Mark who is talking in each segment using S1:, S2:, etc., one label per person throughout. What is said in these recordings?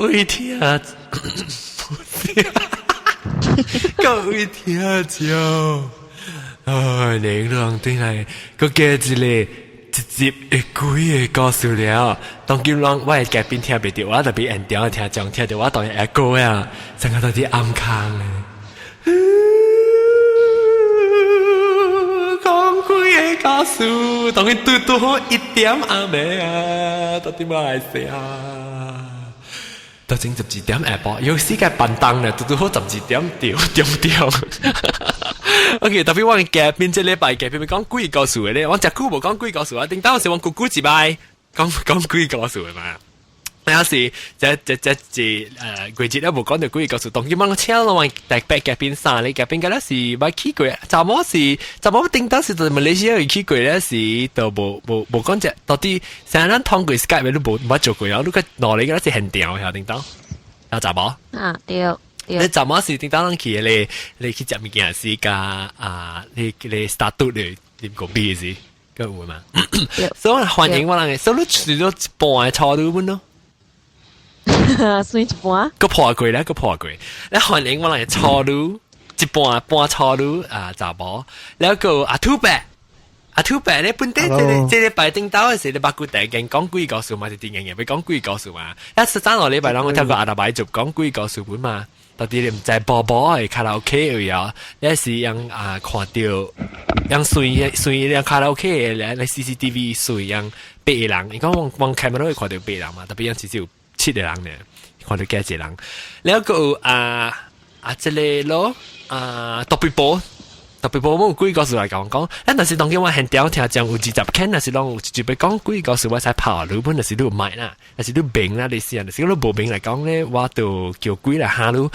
S1: 位聽，各位聽眾，唉，你人對來，閣加一个一集的鬼的故事了。當今人我的嘉賓聽袂著，我特別現場聽眾聽著，我當然會過啊，成個都佇暗空咧。講鬼的故事，當然拄拄好1點暗暝啊，到底馬來西亞？到整12點下晡，有時間辦當咧，拄拄好十二點掉中掉。OK，特別我嘉賓這禮拜嘉賓講鬼故事的咧，我真久無講鬼故事啊，頂當時我姑姑一擺講講鬼故事的嘛。有時這這這這季節咧無講著鬼故事，當今我請我特別嘉賓三個嘉賓，敢若是捌去過，查某是查某頂當時佇馬來西亞有去過咧，是都無無無講這到底成咱通過 Skype 你無捌做過啊？你個兩个敢若是現場遐頂當啊查某？
S2: 啊對。
S1: 你查某是頂當咱去的咧，你去食物件時共啊，你你 start 咧啉咖啡時，閣有嘛？所以歡迎我人，所以你除咗一半的初女們咯。
S2: 算一半。
S1: 閣破過咧，閣破過。你歡迎我人初女，一半半初女啊，查某，然後阿土伯，阿土伯咧本底這个這禮拜頂頭的時，你捌過第一間講鬼故事嘛？是電影嘅，欲講鬼故事嘛？一十三個禮拜，人我聽過阿大伯就講鬼故事本嘛。到底你毋知寶寶的卡拉 OK 位啊？你是用啊看著用隨隨用卡拉 OK 的來 CCTV 隨用八個人，伊講往往開門都會看著八個人嘛，特別用至少有七個人呢，看著加一個人。然後閣有啊啊這个咯啊特別波。特別波，我有鬼故事來共我講，咱若是當今我現場聽講有20間，若是攏有一集欲講鬼故事，我使拍你本，若是你有麥啦，若是你明啦，你是啊，若是你無明來講咧，我就叫鬼來嚇你。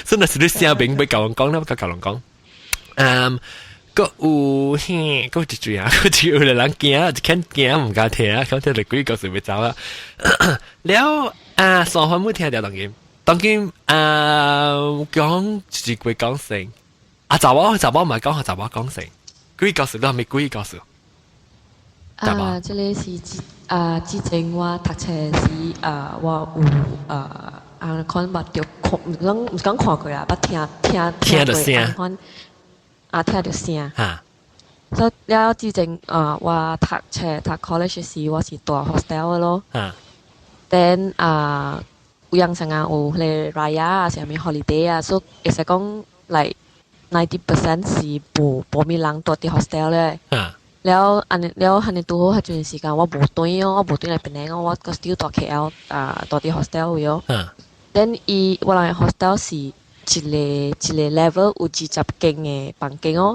S1: 所以若是你聲明欲共我講咧，我共人講。嗯，閣有嘿，閣有一句啊，閣有個人驚，一看驚毋敢聽，講聽著鬼故事欲走啊。了啊，雙方冇聽著當今，當今啊講一句講聲。啊，查某查某毋係講，查某講成，鬼故事你係咪鬼故事？
S2: 啊，這个是之啊，之前我讀冊時啊，我有啊啊，可能捌著看，毋講毋是講看過啦，捌聽聽
S1: 聽著聲，
S2: 啊，聽著聲。所以了之前啊，我讀冊讀 college 時，我是住 hostel 的咯。Then 啊，有影時間有彼個 Raya 啊，啥物 holiday 啊，所以會使講 like 90% 是無無物人住佇 hostel 咧。了按呢了按呢拄好彼陣時間我無轉哦，我無轉來檳城哦，我閣 still 住 KL 啊，住佇 hostel 位哦。Then 伊我人 hostel 是一个一个 level 有20間的房間哦。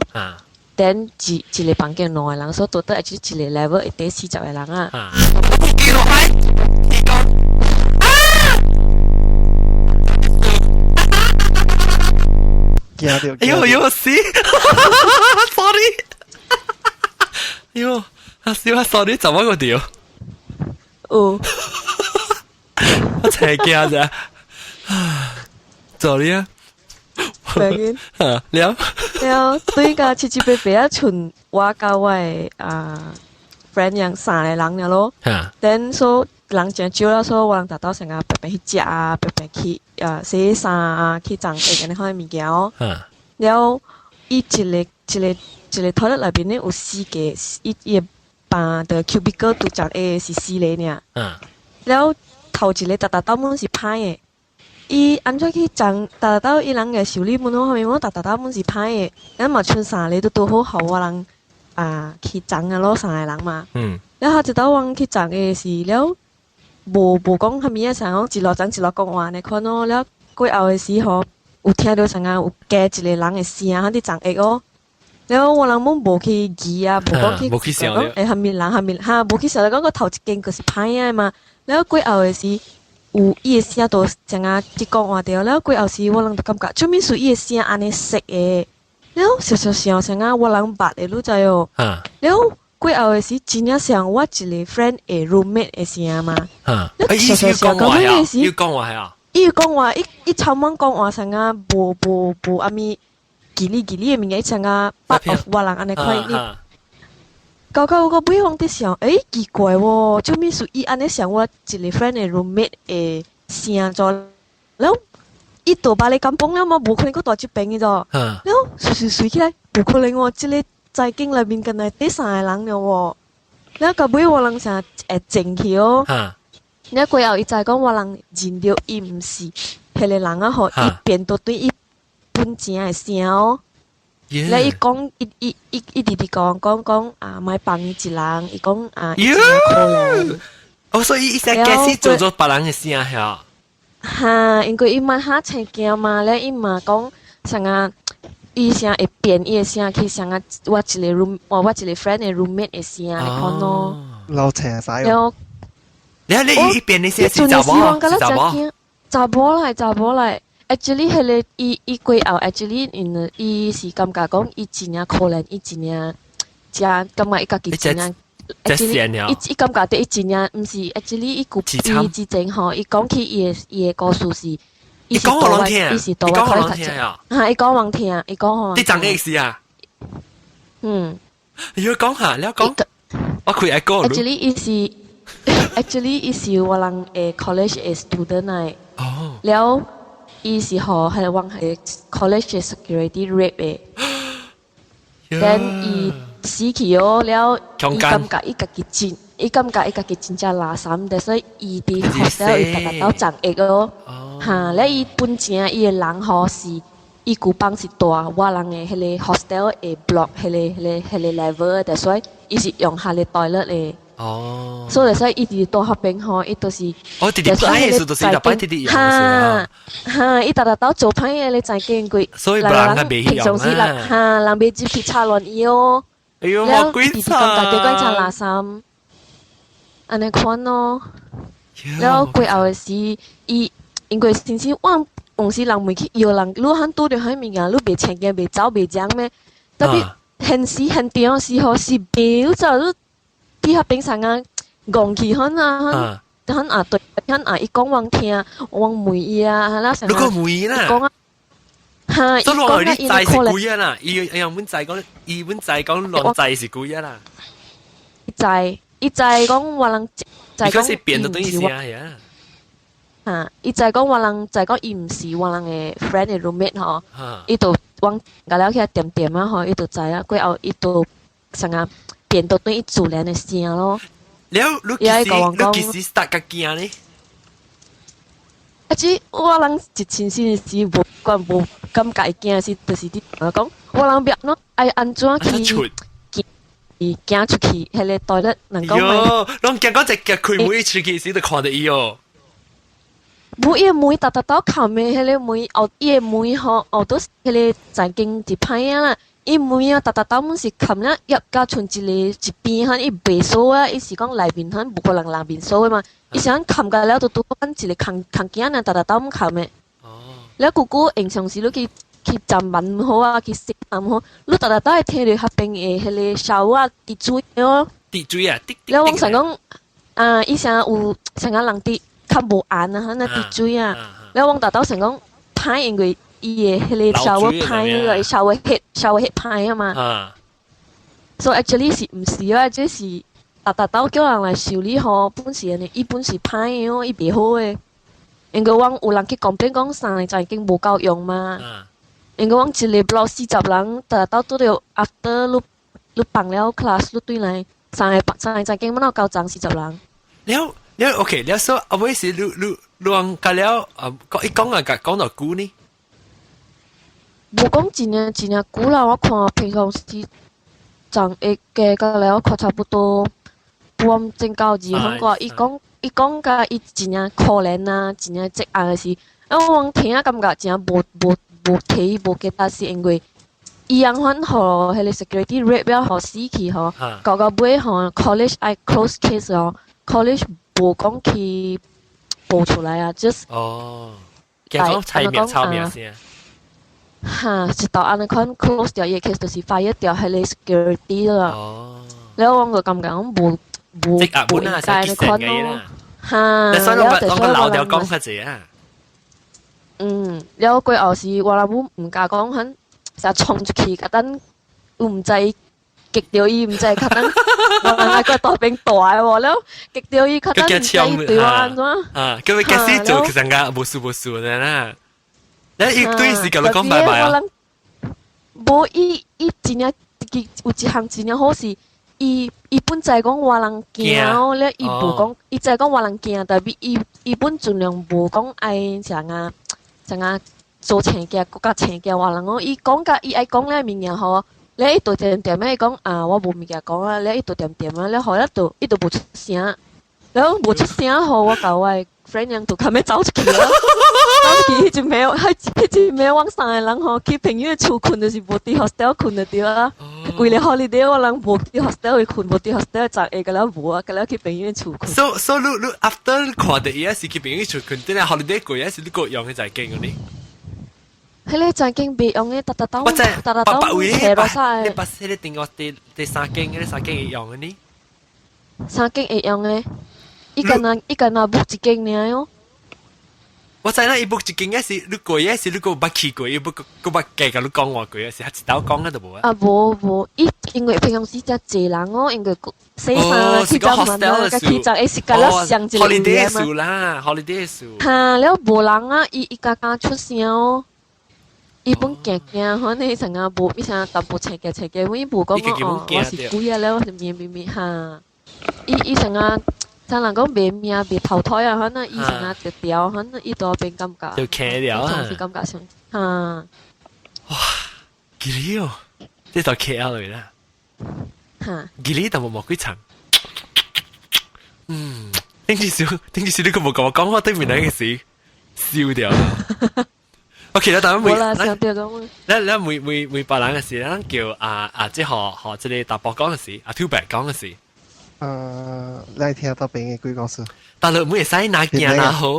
S2: Then 一一个房間兩個人，所以 total actually 一个 level 會得40個人啊。
S1: 記落來，你講啊！
S3: 驚著！
S1: 哎呦呦死！Sorry！哎呦，阿小啊，sorry，怎麼個掉？
S2: 有。
S1: 我才驚咋？Sorry 啊！
S2: 不要緊。
S1: 了。
S2: 了，對個七七八八啊，賰我佮我的啊 friend 樣三個人了咯。Then 所人誠少了，所以我人逐晝成日白白去食啊，白白去啊洗衫啊，去髒地按呢款物件哦。了，伊一个一个一个 toilet 內面咧有四個，伊伊的房的 cubicle 拄則的是四個爾。了頭一个逐逐鬥門是歹的，伊按怎去髒？逐逐鬥伊人的修理門吼，啥物門逐逐鬥門是歹的，咱嘛賰三个拄拄好，予我人啊去髒啊咯，三個人嘛。了後一晝我去髒的時了，無無講啥物啊，啥講一路髒一路講話按呢款咯。了過後的時吼，有聽著啥個有加一個人的聲，佇髒下哦。了我人攏無去記啊，無講去講會啥物人啥物哈，無去想著講個頭一間閣是歹的嘛。了過後的時，有伊的聲都像啊去講話著。了過後時，我人就感覺做物事伊的聲按呢熟的，了想想想像啊我人捌的，你知哦？了過後的時，真正像我一個 friend 的 roommate 的聲嘛。
S1: 了想想想，講話時，伊講話啊？
S2: 伊講話，伊伊超猛講話像啊，無無無啥物。叽哩叽哩的物件，像啊，part of 我人按呢款，你搞到我尾方佇想，欸，奇怪喎，做咩事伊按呢想我一个 friend 的 roommate 的聲咗，了伊倒巴黎甘榜了嘛，無可能閣蹛這邊的咗，了隨隨隨起來，無可能喎，這個在間內面敢若得三个人了喎，了到尾我人成會靜去哦，了過後伊知講我人認著伊毋是彼个人啊吼，伊變到對伊本正的聲哦。咧伊講，伊伊伊伊直直講講講啊，莫放伊一人，伊講啊，伊真可憐。
S1: 哦，所以伊成解釋做做別人的聲嚇。
S2: 哈，因為伊嘛哈青驚嘛，咧伊嘛講啥個，伊聲會變伊的聲去啥個，我一個 room，我一個 friend 的 roommate 的聲來看咯。
S3: 老青使。
S2: 了，
S1: 你你伊變的聲是查某，是查某。
S2: 查某來，查某來。Actually，彼个伊伊過後，actually，因為伊是感覺講伊真正可憐，伊真正真感覺伊家己真正，actually，伊伊感覺對伊真正毋是，actually，伊古伊之前吼，伊講起伊的故事是，
S1: 伊講予人聽，
S2: 伊是佇我開讀冊，哈，伊講予人聽，伊講予
S1: 你講嘅意思啊？
S2: 嗯，
S1: 你要講下，你要講，我開愛講。
S2: Actually，伊是，actually，伊是我人的 college 的 student 來，了。伊是予彼个往彼 college 的 security rape 的，then 伊死去哦了，伊感覺伊家己真，伊感覺伊家己真正垃圾，所以伊佇 hostel 伊逐逐鬥長壓哦，哈，了伊本正伊的人吼是，伊舊房是蹛我人的彼个 hostel 的 block 彼个彼个彼個 level 的，所以伊是用彼個 toilet 的。所以所以伊直蹛彼邊吼，伊就是。
S1: 哦，直直歹的時就是逐擺直直用
S2: 哈哈，伊逐逐鬥做歹的咧，知見過。
S1: 所以別人較袂
S2: 平常時人哈，人袂入去插亂伊哦。
S1: 哎呦，魔鬼慘！
S2: 感覺怪真垃圾，按呢款咯。了過後的時，伊因為先生我有時人問去搖人，你肯拄著彼物件，你袂青驚袂走袂講咩？特別現時現場時候是袂走，你佇彼邊上啊，戇去很啊，很很啊對，很啊伊講阮聽，我問伊啊，啦
S1: 你講問伊啦？
S2: 講啊，哈，伊講啊，
S1: 伊知是幾啊啦？伊伊用阮知講，伊阮知講，亂知是幾啊啦？
S2: 伊知，伊知講我人知講，
S1: 是變到等於啥呀？
S2: 哈，伊知講我人知講伊毋是我人的 friend 的 roommate 吼，伊就往共了起來點點啊吼，伊就知啊，過後伊就啥個變到對伊自然的聲咯。
S1: 了，你幾時你幾時 start 較驚呢？
S2: 啊！只我人一親身的時無管無感覺會驚是，就是佇我講，我人欲喏愛按怎去行行出去，彼个 toilet 人講。
S1: 喲，攏驚講一腳開門出去時就看著伊哦。
S2: 無伊个門逐逐鬥冚的，彼个門後伊个門吼，後都是彼个曾經一歹啊啦。伊門啊，逐逐鬥滿是冚了入甲剩一个一邊吼，伊袂鎖啊，伊是講內面吼無可能內面鎖的嘛。伊是按冚甲了，就拄好一個空空間啊，逐逐鬥冚的。了久久平常時你去去站門好啊，去洗衫好，你逐逐鬥會聽著彼邊的彼个 shower 滴水哦。
S1: 滴水啊，滴
S2: 了我想講，啊，伊聲有啥個人佇較無按啊，那滴水啊。了我逐兜想講，歹，因為伊的彼个 shower 歹，彼個 shower head shower head 歹啊嘛。所以 actually 是毋是啊？這是逐逐兜叫人來修理吼，本是按呢，伊本是歹的哦，伊袂好的。因為阮有人去 complain 講三个就已經無夠用嘛。因為阮一个 block 40人，逐逐兜拄著 after 你你放了 class 你轉來，三个三个就經滿夠裝40人。
S1: 了了 OK，了所後尾是你你你講甲了啊，講伊講啊，甲講到久呢？
S2: 無講真正真正久啦，我看平常時昨會加甲了，我看差不多半鐘到二分個。伊講伊講甲伊真正可憐啊，真正積壓的是，啊我聽啊感覺真正無無無體無記得是因為伊樣款予彼个 security rape 了予死去吼，到到尾吼 college 愛 close case 哦，college 無講去報出來啊，just
S1: 哦，驚講猜名抄名先。
S2: 哈，一道按呢款 close 掉伊个 case，就是 fire 掉彼个 security 啦。了我就感覺講無無無應該按呢款咯。哈，
S1: 了就所以我老掉講較濟啊。
S2: 嗯，了過後是我老母毋敢講，很成日衝出去，甲等有毋知驚激著伊，毋知可能我人愛個大邊大喎，了激著伊可能毋知伊對我按怎。
S1: 啊，佢咪開始做其實個無數無數的啦。你伊對時共你講拜拜啊？
S2: 無，伊真正有一項真正好是，伊本知講我人驚，了伊無講，伊知講我人驚，但係伊本盡量無講愛啥啊啥啊做青驚，閣較青驚我人哦。伊講甲伊愛講咧物件吼，咧伊就點點咧講啊，我無物件講啊，咧伊就點點啊，咧後來就伊就無出聲，了無出聲後，我共我 friend 樣就較欲走出去咯。走出去，彼一暝，彼一暝，阮三個人吼去朋友厝睏，就是無佇 hostel 睏就對啊。規個 holiday 我人無佇 hostel 去睏，無佇 hostel 十下個了無啊，個了去朋友厝睏。
S1: So 你 after 看著伊是去朋友厝睏，等下 holiday 過是你閣用彼間嗰啲？
S2: 彼個間袂用的，逐逐當，
S1: 我知，
S2: 逐逐當斜落晒。
S1: 你把彼個電話第三間，彼三間會用的呢？
S2: 三間會用的，伊干焦 book 一間爾喲。
S1: 我知啦，伊 book 一間嘅是你過嘅是你閣捌去過，伊 book 閣捌加共你講話過，是一道講嘅都無啊。
S2: 啊，無無，伊因為平常時遮濟人哦，因為洗衫去早晚啊，甲去早會是甲咱上一個
S1: holiday 數啦，holiday 數。
S2: 哈，了無人啊，伊家家出聲哦。伊本驚驚，可能成日無，伊成日淡薄青驚青驚，伊無講哦，我是鬼啊了，我是咩咩咩哈。伊成日。像人講袂命袂投胎啊，可能伊成日就掉，可能伊都變感覺。
S1: 就騎掉啊！
S2: 是感覺上嚇。
S1: 哇，幾哩哦！這就 KL 嚟啦。
S2: 嚇。
S1: 幾哩但冇冇幾層。嗯，頂住笑，頂住笑，你個冇同我講，我對面那個事笑掉。OK 啦，但係每咱咱每每每別人嘅時，咱叫啊啊，即學學這個大伯講嘅時，阿兔伯講嘅時。
S3: 來聽到邊嘅鬼故事？
S1: 大陸每會使哪件哪好？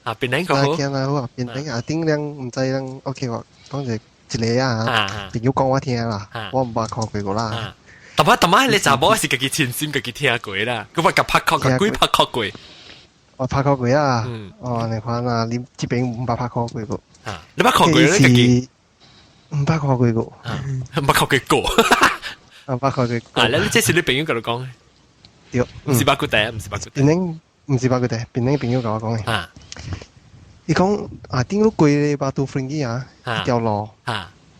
S1: 啊，邊兩個好？
S3: 哪件哪好啊？邊兩啊？頂兩毋知人 OK 我講一一個啊，朋友講我聽啦，我毋捌看過過啦。
S1: 淡仔淡仔，你查某是家己親身家己聽過啦，佢話佮拍確佮鬼拍確過。
S3: 我拍過過啊，哦，你看啊，你這邊毋捌拍過過個。
S1: 啊，你捌看過你家己？
S3: 毋捌看過過。
S1: 毋捌看過過。
S3: 毋捌看過。
S1: 啊，你這是你朋友共你講的？
S3: 對，
S1: 毋是肉骨茶，毋是肉骨茶。
S3: 邊頂毋是肉骨茶，邊頂朋友共我講的。
S1: 啊，
S3: 伊講啊，頂你過咧 Batu Ferringhi 啊，一條路，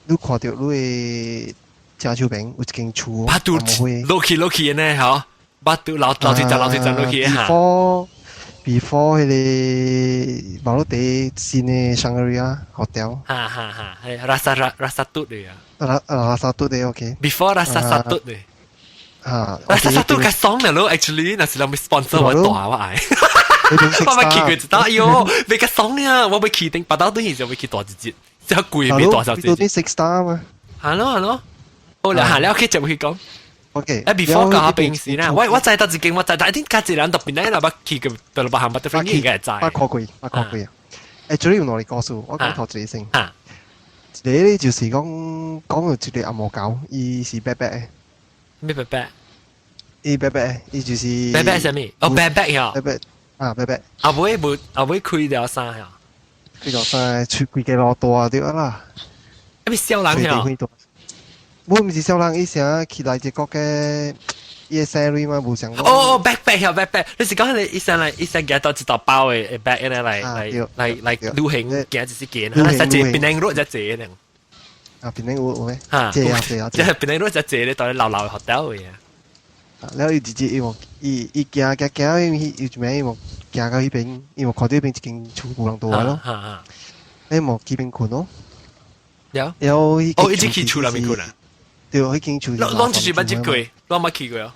S3: 你看著你的正手邊有一間厝，
S1: Batu 落去落去呢，吼，Batu 樓樓梯站樓梯站落去哈。
S3: Before 彼個馬路地新的 Shangri-La hotel。
S1: 哈哈哈，係 Rasa Rasa Tut 的啊。
S3: Rasa Tut 的 OK。
S1: Before Rasa Satut 的。
S3: 啊
S1: ，Rasa Satut 較爽了咯，actually，若是人 sponsor 我大我愛。我捌去過一道，哎喲，袂較爽呀！我欲去頂巴豆頓時就欲去大一節，只貴袂大小節。
S3: 啲 six star 嘛。
S1: 係咯係咯，好啦，行了 OK 就去講。
S3: OK。
S1: 誒，before 講下平時啦，我知得一間，我知，但係點解一人特別咧，若捌去過，到捌行捌得應該會知。
S3: 捌看過，捌看過啊。誒，主要用兩個故事，我講頭一個先。
S1: 啊。
S3: 一個咧就是講講有一個阿毛狗，伊是白白的。
S1: 咩白白？
S3: 伊白白，伊就是
S1: 白白啥物？哦，白白呀。
S3: 白白啊，白白。
S1: 阿尾無阿尾開了衫呀？
S3: 開了衫，出規個路大對啦。
S1: 啊，咪痟人呀？
S3: 無毋是痟人，伊成去來一個國家，伊的 salary 嘛無相
S1: 哦哦，backpack 呀，backpack，你是講你一生來一生行到一大包的 bag 來來來來來旅行，行一時間，啊，實際檳城路才濟呢。
S3: 啊，檳城有有咩？
S1: 哈，
S3: 濟啊濟啊，
S1: 即係檳城路才濟咧，到咧老老 hotel 嘅。
S3: 了伊一日伊無伊伊行行行，伊伊一暝伊無行到彼邊，伊無看到彼邊一間厝無人住咯。伊無去邊睏咯。
S1: 了。
S3: 了
S1: 哦，伊只去厝內面睏啊？
S3: 對，彼間厝。
S1: 攏就是捌入過，攏捌去過哦。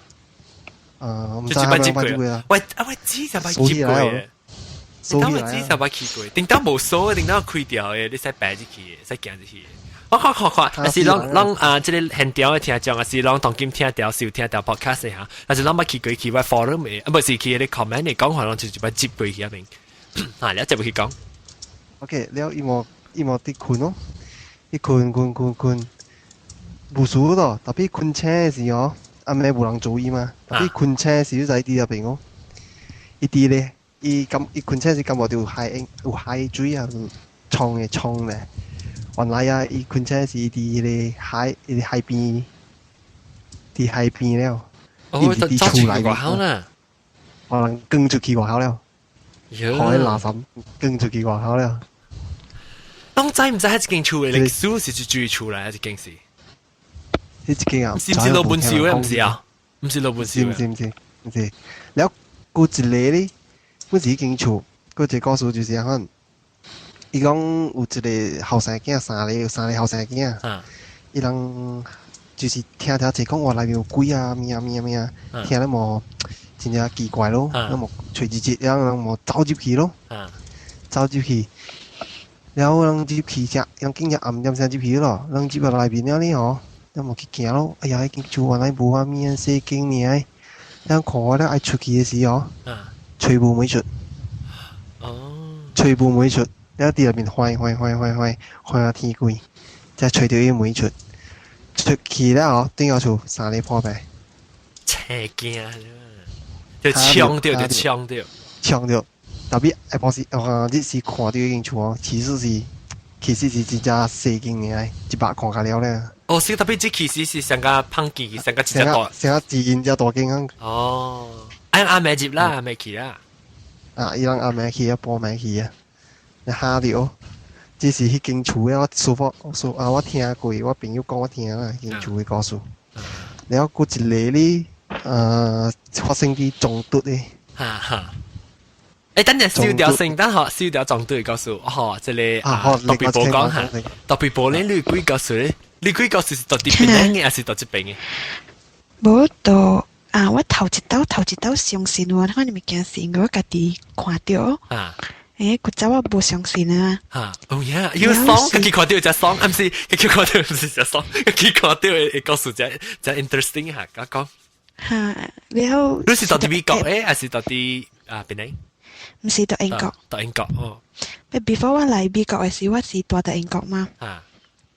S3: 啊，
S1: 就是捌入過啊。喂，啊喂，只就捌入過嘅。頂當我只就捌去過，頂當無鎖，頂當開掉的，你使爬入去，使行入去。我看看看，還是攏攏啊，這個現場的聽眾，還是攏當今聽著、收聽著 podcast 嚇，還是攏捌去過去我 forum 的，啊，不是去彼個 comment 的講話，攏就是捌入過去遐邊。啊，了接入去講。
S3: OK，了伊無伊無佇睏咯，伊睏睏睏睏，無事咯，tapi 睏醒的時候，暗暝無人注意嘛，tapi 睏醒時你知佇遐邊哦，伊佇咧，伊感伊睏醒時感覺著有海有海水啊，沖的沖咧。原來啊，伊睏醒是佇彼個海，彼個海邊，佇海邊了。
S1: 哦，走出去外口啦。
S3: 可能更出去外口了。可以垃圾更出去外口了。
S1: 當知唔知係一間厝嘅歷史是住厝嚟，一間是？
S3: 呢一間啊，
S1: 是唔是老本少嘅？唔是啊，唔是老本少。
S3: 唔是唔是唔是，了過一個咧，本是一間厝，過一個故事就是按款，伊講有一個後生囝，三個後生囝，伊人就是聽聽者講話內面有鬼啊，物啊物啊物啊，聽得無真正奇怪咯，那麼揣一日，然後人無走入去咯，走入去。然後人入去只，人經日暗點先入去咯，人入到內面了呢吼，人無去行咯，哎呀，彼間厝原來無啥物啊，細間爾，人看我了愛出去的時候，揣無門出，揣無門出，了佇內面翻翻翻翻翻翻到天光，才揣著伊門出，出去了吼，轉到厝三个破病，
S1: 邪驚，就嗆著就嗆著，
S3: 嗆著。特別下晡時，我日時看到彼間厝哦，其實是真正細間爾，一百看較了咧。
S1: 哦，是特別這其實是上個胖記，上個真大，
S3: 上個自然只大間啊。
S1: 哦，哎阿妹入啦，阿妹去啦。
S3: 啊，伊人阿妹去啊，半暝去啊，你嚇著。只是彼間厝的我舒服，舒啊，我聽過，我朋友講我聽啦，彼間厝的故事。了閣一個咧，發生佇中毒的。
S1: 哈哈。誒，等陣燒掉聖誕嗬，燒掉撞對告訴，嗬，這個啊，特別報講下，特別報咧，你幾告訴咧？你幾告訴是到這邊嘅，還是到這邊嘅？
S4: 無到啊！我頭一道相信我，看你物件是因為我家己看著。啊。誒，古早我無相信啊。
S1: 啊，哦呀，有爽，家己看著只爽，毋是，家己看著毋是只爽，家己看著會告訴只只 interesting 下，講講。
S4: 哈，然後。
S1: 你是到佇美國誒，還是到佇啊邊呢？
S4: 毋是到英國。
S1: 到英國哦。
S4: Before 我來美國的時，我是住佇英國嘛。啊。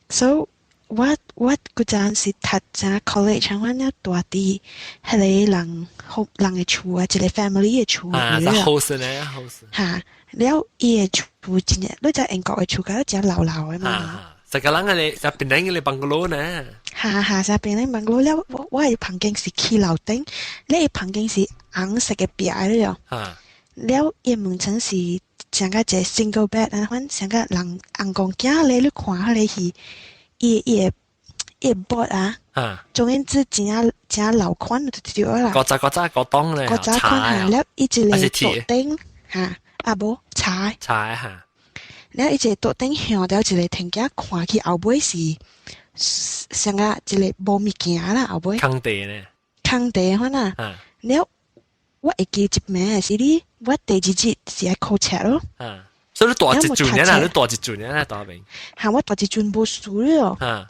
S4: So 我嗰陣是讀正 college，我呢住佇彼個人好人的厝啊，一個 family 的厝。
S1: 啊，就 house 呢，house。
S4: 哈，了伊的厝真正，你知英國的厝較真老老的嘛。
S1: 成個人嘅就變成嘅 bungalow 呢。
S4: 哈哈，就變成 bungalow 了。我的房間是起樓頂，你的房間是紅色的壁了。啊。了伊門層是像個一個 single bed 啊，反像個人翁公囝咧，你看彼個是伊個 board 啊，總言之真正真老款就對啦。
S1: 古早古早古董咧，
S4: 古早款下了伊一個桌頂哈，啊無柴
S1: 柴哈。
S4: 了伊一個桌頂向著一個天鏡，看去後尾是像個一個無物件啦，後尾。
S1: 空地咧。
S4: 空地款啊。了我會記一暝是你，我第二日是愛考冊咯。
S1: 啊，所以你大一陣啦，你大一陣啦，大邊。
S4: 嚇，我大一陣無事了。啊，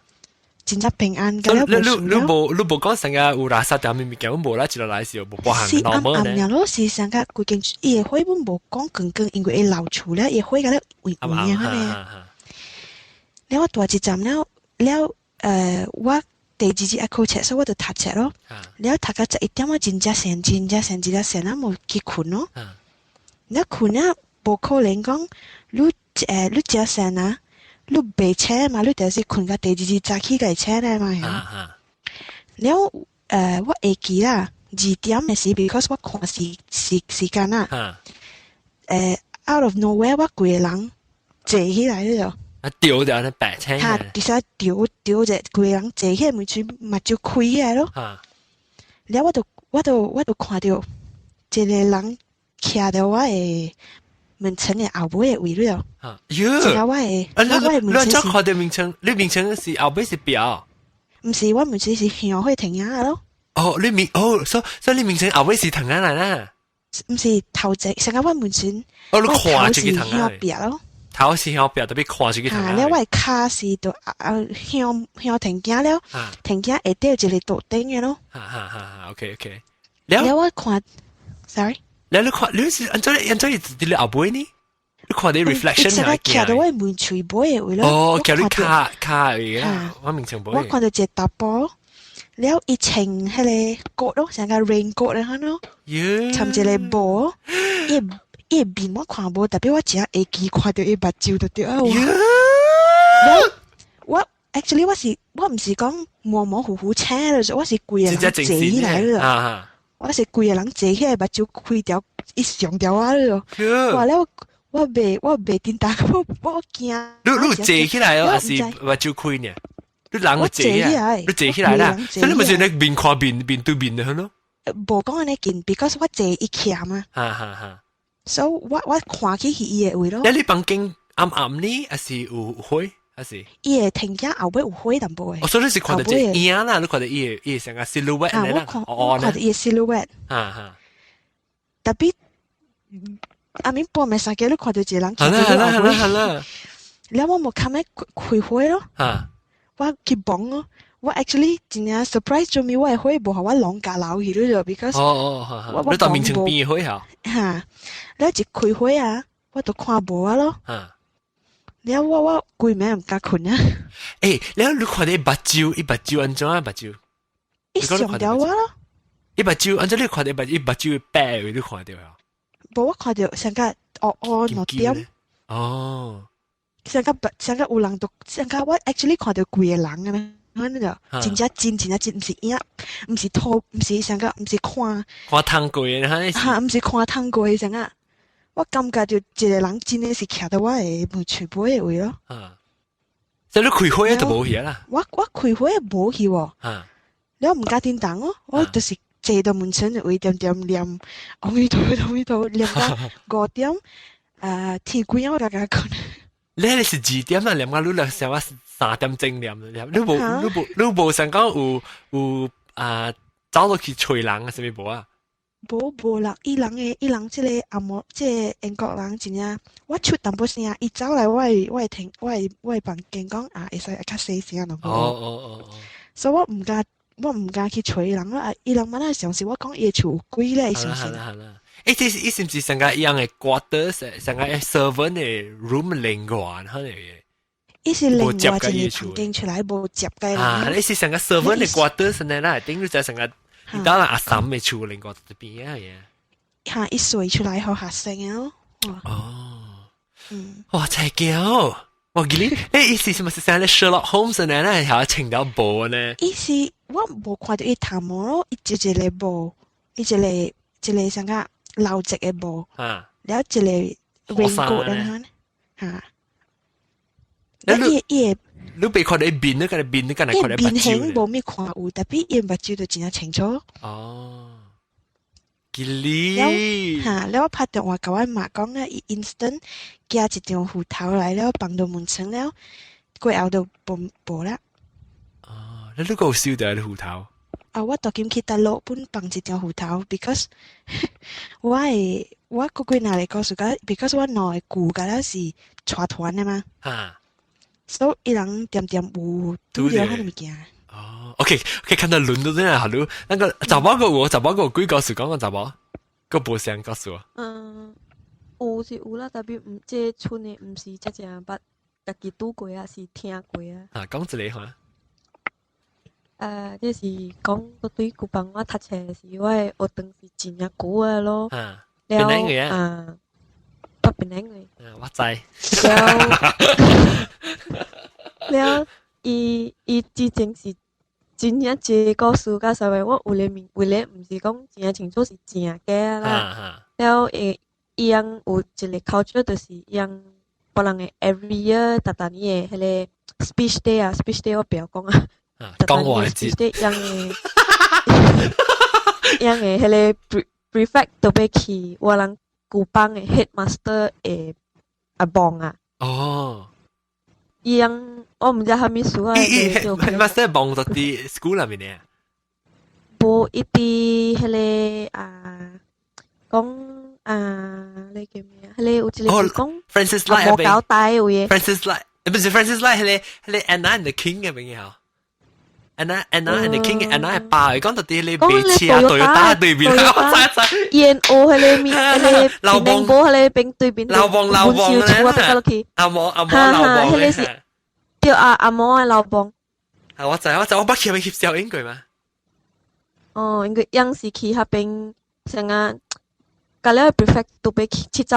S4: 真正平安。你
S1: 你無講成個有垃圾掉物物件，無啦，一落來時無包含
S4: 是暗暗爾咯，是成個規間伊的火本無講光光，因為伊老厝了，伊火甲咧微微啊，彼個。了我大一站了了，我第二日愛考冊，所以我就讀冊咯。了讀到11點，我真正瀉，真正瀉，真正瀉，啊無去睏咯。了睏了無可能講，你食瀉啊，你袂醒嘛？你就是睏到第二日早起才醒來嘛。了我會記啦，2點的時，because 我看時間啊。Out of nowhere，我規個人坐起來了。
S1: 啊，掉掉那白青。
S4: 哈，直接掉掉者，規個人坐起來，門喙目睭開起來咯。了我就看著一個人徛佇我的門窗的後尾的位了。
S1: 啊，喲！
S4: 我的，我的門窗
S1: 是。你看著門窗，你門窗是後尾是表？
S4: 毋是，我門窗是向火亭仔咯。
S1: 哦，你面哦，所以你門窗後尾是藤仔來啦？
S4: 毋是頭前，成個我門窗。
S1: 哦，你看住個藤仔。
S4: 向壁咯。
S1: 頭是向壁，特別看住個藤仔。
S4: 了我的跤是就啊向向天鏡了，天鏡下底有一個桌頂的咯。
S1: 哈哈哈，OK OK。
S4: 了我看，sorry。
S1: 了你看，你是按怎按怎是佇你後尾呢？你看你 reflection
S4: 係徛佇我的門喙尾的位咯。
S1: 哦，徛你跤跤位啦，我面前尾。
S4: 我看著一個查埔，了伊穿彼個 coat 咯，像個 raincoat 的款咯，參一個帽，伊面我看無，特別我真會記看著伊目睭就對啊。了我，actually 我毋是講模模糊糊醒了，我是規個人坐起來了。我是規個人坐起來，目睭開條，伊上條我了。哇！了我袂叮當，我驚。
S1: 你坐起來哦，還是目睭開呢？你人坐起來，你坐起來啦。所以你咪是你面看面面對面的咯。
S4: 無講按呢緊，because 我坐伊徛嘛。
S1: 哈哈哈。
S4: 所以我看起是伊的位咯。
S1: 你房間暗暗呢，還是有火？還是？
S4: 伊的天鏡後尾有火淡薄的。
S1: 哦，所以你是看到這影啦，你看到伊的成個 silhouette
S4: 啦。我看到伊的 silhouette。
S1: 哈哈。
S4: Tapi 阿明半暝三更，你看到一個人。
S1: 好啦好啦好啦好啦。
S4: 了我無堪咧開火咯。我去幫咯。我 actually 真正 surprise 做咩？我的火無予我攏共留去了，because
S1: 哦哦，你到眠床邊的火哈？
S4: 哈，了一開火啊，我就看無啊咯。了我規暝毋敢睏啊。
S1: 欸，了你看伊目睭，伊目睭按怎啊目睭？
S4: 伊上掉我咯。
S1: 伊目睭按怎你看到伊目睭白的，你看到啊？
S4: 無，我看到上個烏烏兩點。
S1: 哦。
S4: 上個白，上個有人都上個我 actually 看到規個人啊呢。我那個真正真真正真，毋是影，毋是圖，毋是上個，毋是看。
S1: 看通過的，
S4: 哈，毋是看通過的，上個。我感覺就一個人真的是徛佇我的門喙尾的位咯。
S1: 啊！即你開火都無去啦。
S4: 我開火無去喎。了毋敢叮當哦，我就是坐到門窗的位，點點念阿彌陀佛，阿彌陀佛，念到5點，天光我才共睏。
S1: 你那是幾點啊？念到你來想我3點鐘念念，你無想講有啊走落去揣人啊？啥物無啊？
S4: 無無啦，伊人這個阿摩，這個英國人真正，我出淡薄聲，伊走來我的聽，我的房間講啊，會使較細聲淡薄。
S1: 哦哦哦哦。
S4: 所以我毋敢去揣人啦，伊人嘛那相信我講伊的厝有鬼咧，相信。
S1: 好啦好啦。欸，這是伊是毋是上個一樣的 quarter，上個 servant 的 room 另外，可能嘅。
S4: 伊是另外一個房間出來，無接嘅。
S1: 啊，你是上個 servant 的 quarter 是呢啦，頂於就上個。你當然阿嬸嘅厝另外這邊啊嘢。
S4: 嚇！伊睡出來予學生哦。
S1: 哦。哇！真驚！我記得，欸，伊是什麼是像咧 Sherlock Holmes 呢？那還穿條布呢？
S4: 伊是我無看到伊頭毛咯，伊一個布，伊一個一個像個老積的布。了一個 raincoat 咁樣，嚇。伊
S1: 你別看到伊面，你個面，你個來看到
S4: 面型無咩看有，tapi 伊目睭就真正清楚。
S1: 哦，吉利。
S4: 嚇！了我拍電話共我媽講咧，伊 instant 寄一張符頭來了，放到門窗了，過後就無無啦。
S1: 哦，你閣有收著彼符頭？
S4: 啊！我當今去大陸本放一張符頭，because 我會我過幾若來告訴講，because 我兩個舅佮了是帶團的嘛。所以伊人恬恬有拄著彼個物件。
S1: 哦，OK，OK，看到輪到這樣好咯。那個查某個有，查某個有鬼故事講個查某，個無聲告訴我。
S2: 嗯，有是有啦，tapi 毋這村的毋是遮正捌家己拄過啊，是聽過啊。
S1: 啊，講一個看。
S2: 這是講我對古幫我讀冊時，我的學堂是真正久的咯。
S1: 啊，
S2: 了
S1: 檳
S2: 啊，北檳城的。
S1: 啊，我知。
S2: 了了，伊之前是真正一個故事，甲啥物我有咧面，有咧毋是講真正清楚是真假啦。了，伊翁有一個 culture，就是伊翁別人的 every year 逐逐年的彼個 speech day 啊，speech day 我不要講啊。
S1: 講話
S2: speech day 伊翁的彼個 prefect 都欲去我人舊班的 headmaster 的阿望啊。
S1: 哦。
S2: 伊翁我毋知啥物事啊。
S1: 伊 headmaster 望就佇 school 內面的。
S2: 無，伊佇彼個啊，講啊，你叫咩啊？彼個有一個是講
S1: Francis Light
S2: 無交代有的。
S1: Francis Light，不是 Francis Light，彼個 Anna and the King 的朋友。Anna and the King Anna 的爸，講到佇彼個白車對打對面，我知知。
S2: 煙烏彼個面，彼個
S1: 老王
S2: 蘋果彼個邊對面。
S1: 老王老王咧，阿毛阿毛老王
S2: 彼個是對啊，阿毛的老王。
S1: 啊，我知我知，我捌去彼翕照影過嘛。
S2: 哦，因為樣是去彼邊，像啊，甲了 prefect 都欲去七十，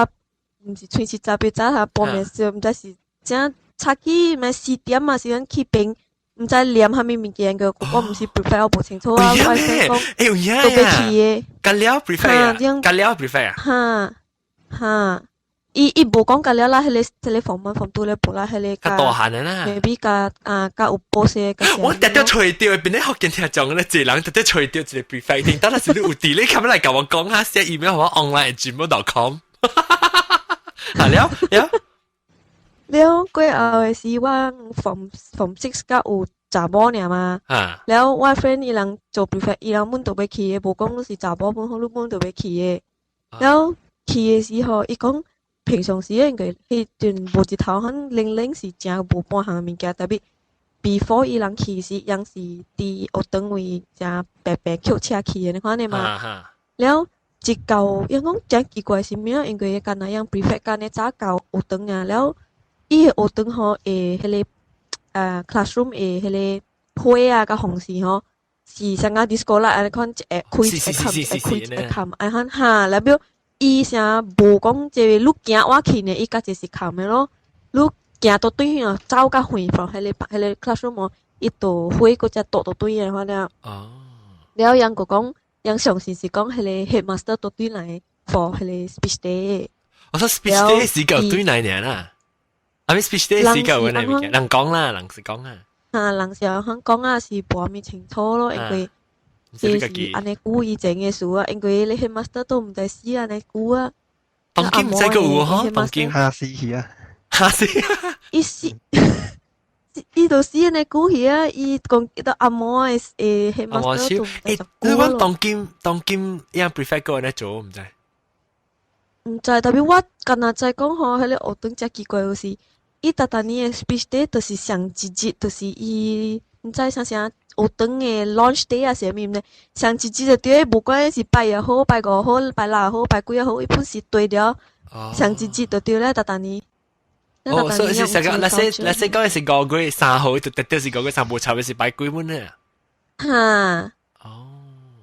S2: 毋是吹七十八早下半暝時，毋知是正早起咪4點啊，時陣去邊。毋知念啥物物件個，我毋是 prefect，我無清楚啊。我 friend 講，
S1: 欸有影
S2: 都欲去的。
S1: 甲了 prefect 啊？甲了 prefect 啊？
S2: 哈哈，伊無講甲了啦，彼個 form one form two 咧無啦，彼個
S1: 較大漢的啦。
S2: maybe 較啊較有保險。
S1: 我特特揣著，變咧福建聽眾咧，一個人特特揣著一個 prefect，聽當時你有佇咧，咁來共我講下，寫 email 我 online@gmail.com。啊了了。
S2: 了過後的時，我 form six 甲有查某爾嘛。了我 friend 伊人做 prefect，伊人本都欲去的，無講你是查某本好，你本都欲去的。了去的時候，伊講平常時應該彼陣無日頭，很零零是誠無半項物件，特別 before 伊人去時，人是佇學堂位誠白白抾車去的，你看呢嘛？了一到，伊講誠奇怪是咩？因為敢若樣 prefect 敢若早到學堂啊，了伊个學堂吼，會彼個classroom 的彼個火啊，佮風扇吼，是像個 disco 啦，按呢款一會開一會冚，一會開一會冚，按款哈，了表伊啥無講這個你行倚去呢，伊家己是冚的咯。你行到對向走較遠，from 彼個 classroom 哦，伊就火閣才倒到對的款了。了人閣講，人相信是講彼個 headmaster 倒轉來 for 彼個 speech day。
S1: 我說 speech day 是個對來年啦。啊，咪 speech day 是個阮那物件，人講啦，人是講啊。
S2: 啊，人是按講啊，是無啥物清楚咯，因為這是按呢久以前的事啊，因為你 headmaster 都毋知死按呢久啊。
S1: 當今毋知閣有吼，當今
S3: 嚇死去啊！
S1: 嚇死！
S2: 伊死，伊就死按呢久去啊！伊講到阿嬤的headmaster 都毋知
S1: 久。你講當今樣 prefect 閣按呢做，毋知？
S2: 毋知，特別我敢若知講吼，彼個學堂遮奇怪就是。伊逐逐年的 speech day 就是上一日，就是伊毋知啥啥學堂的 launch day 啊，啥物毋知，上一日就對，無管是拜一好、拜五好、拜六好、拜幾仔好，伊本是對了。上一日就對了，逐逐年。
S1: 哦，所以是上個，那些講是5月3號，就特別是5月3無差別是拜幾本啊？
S2: 哈。哦。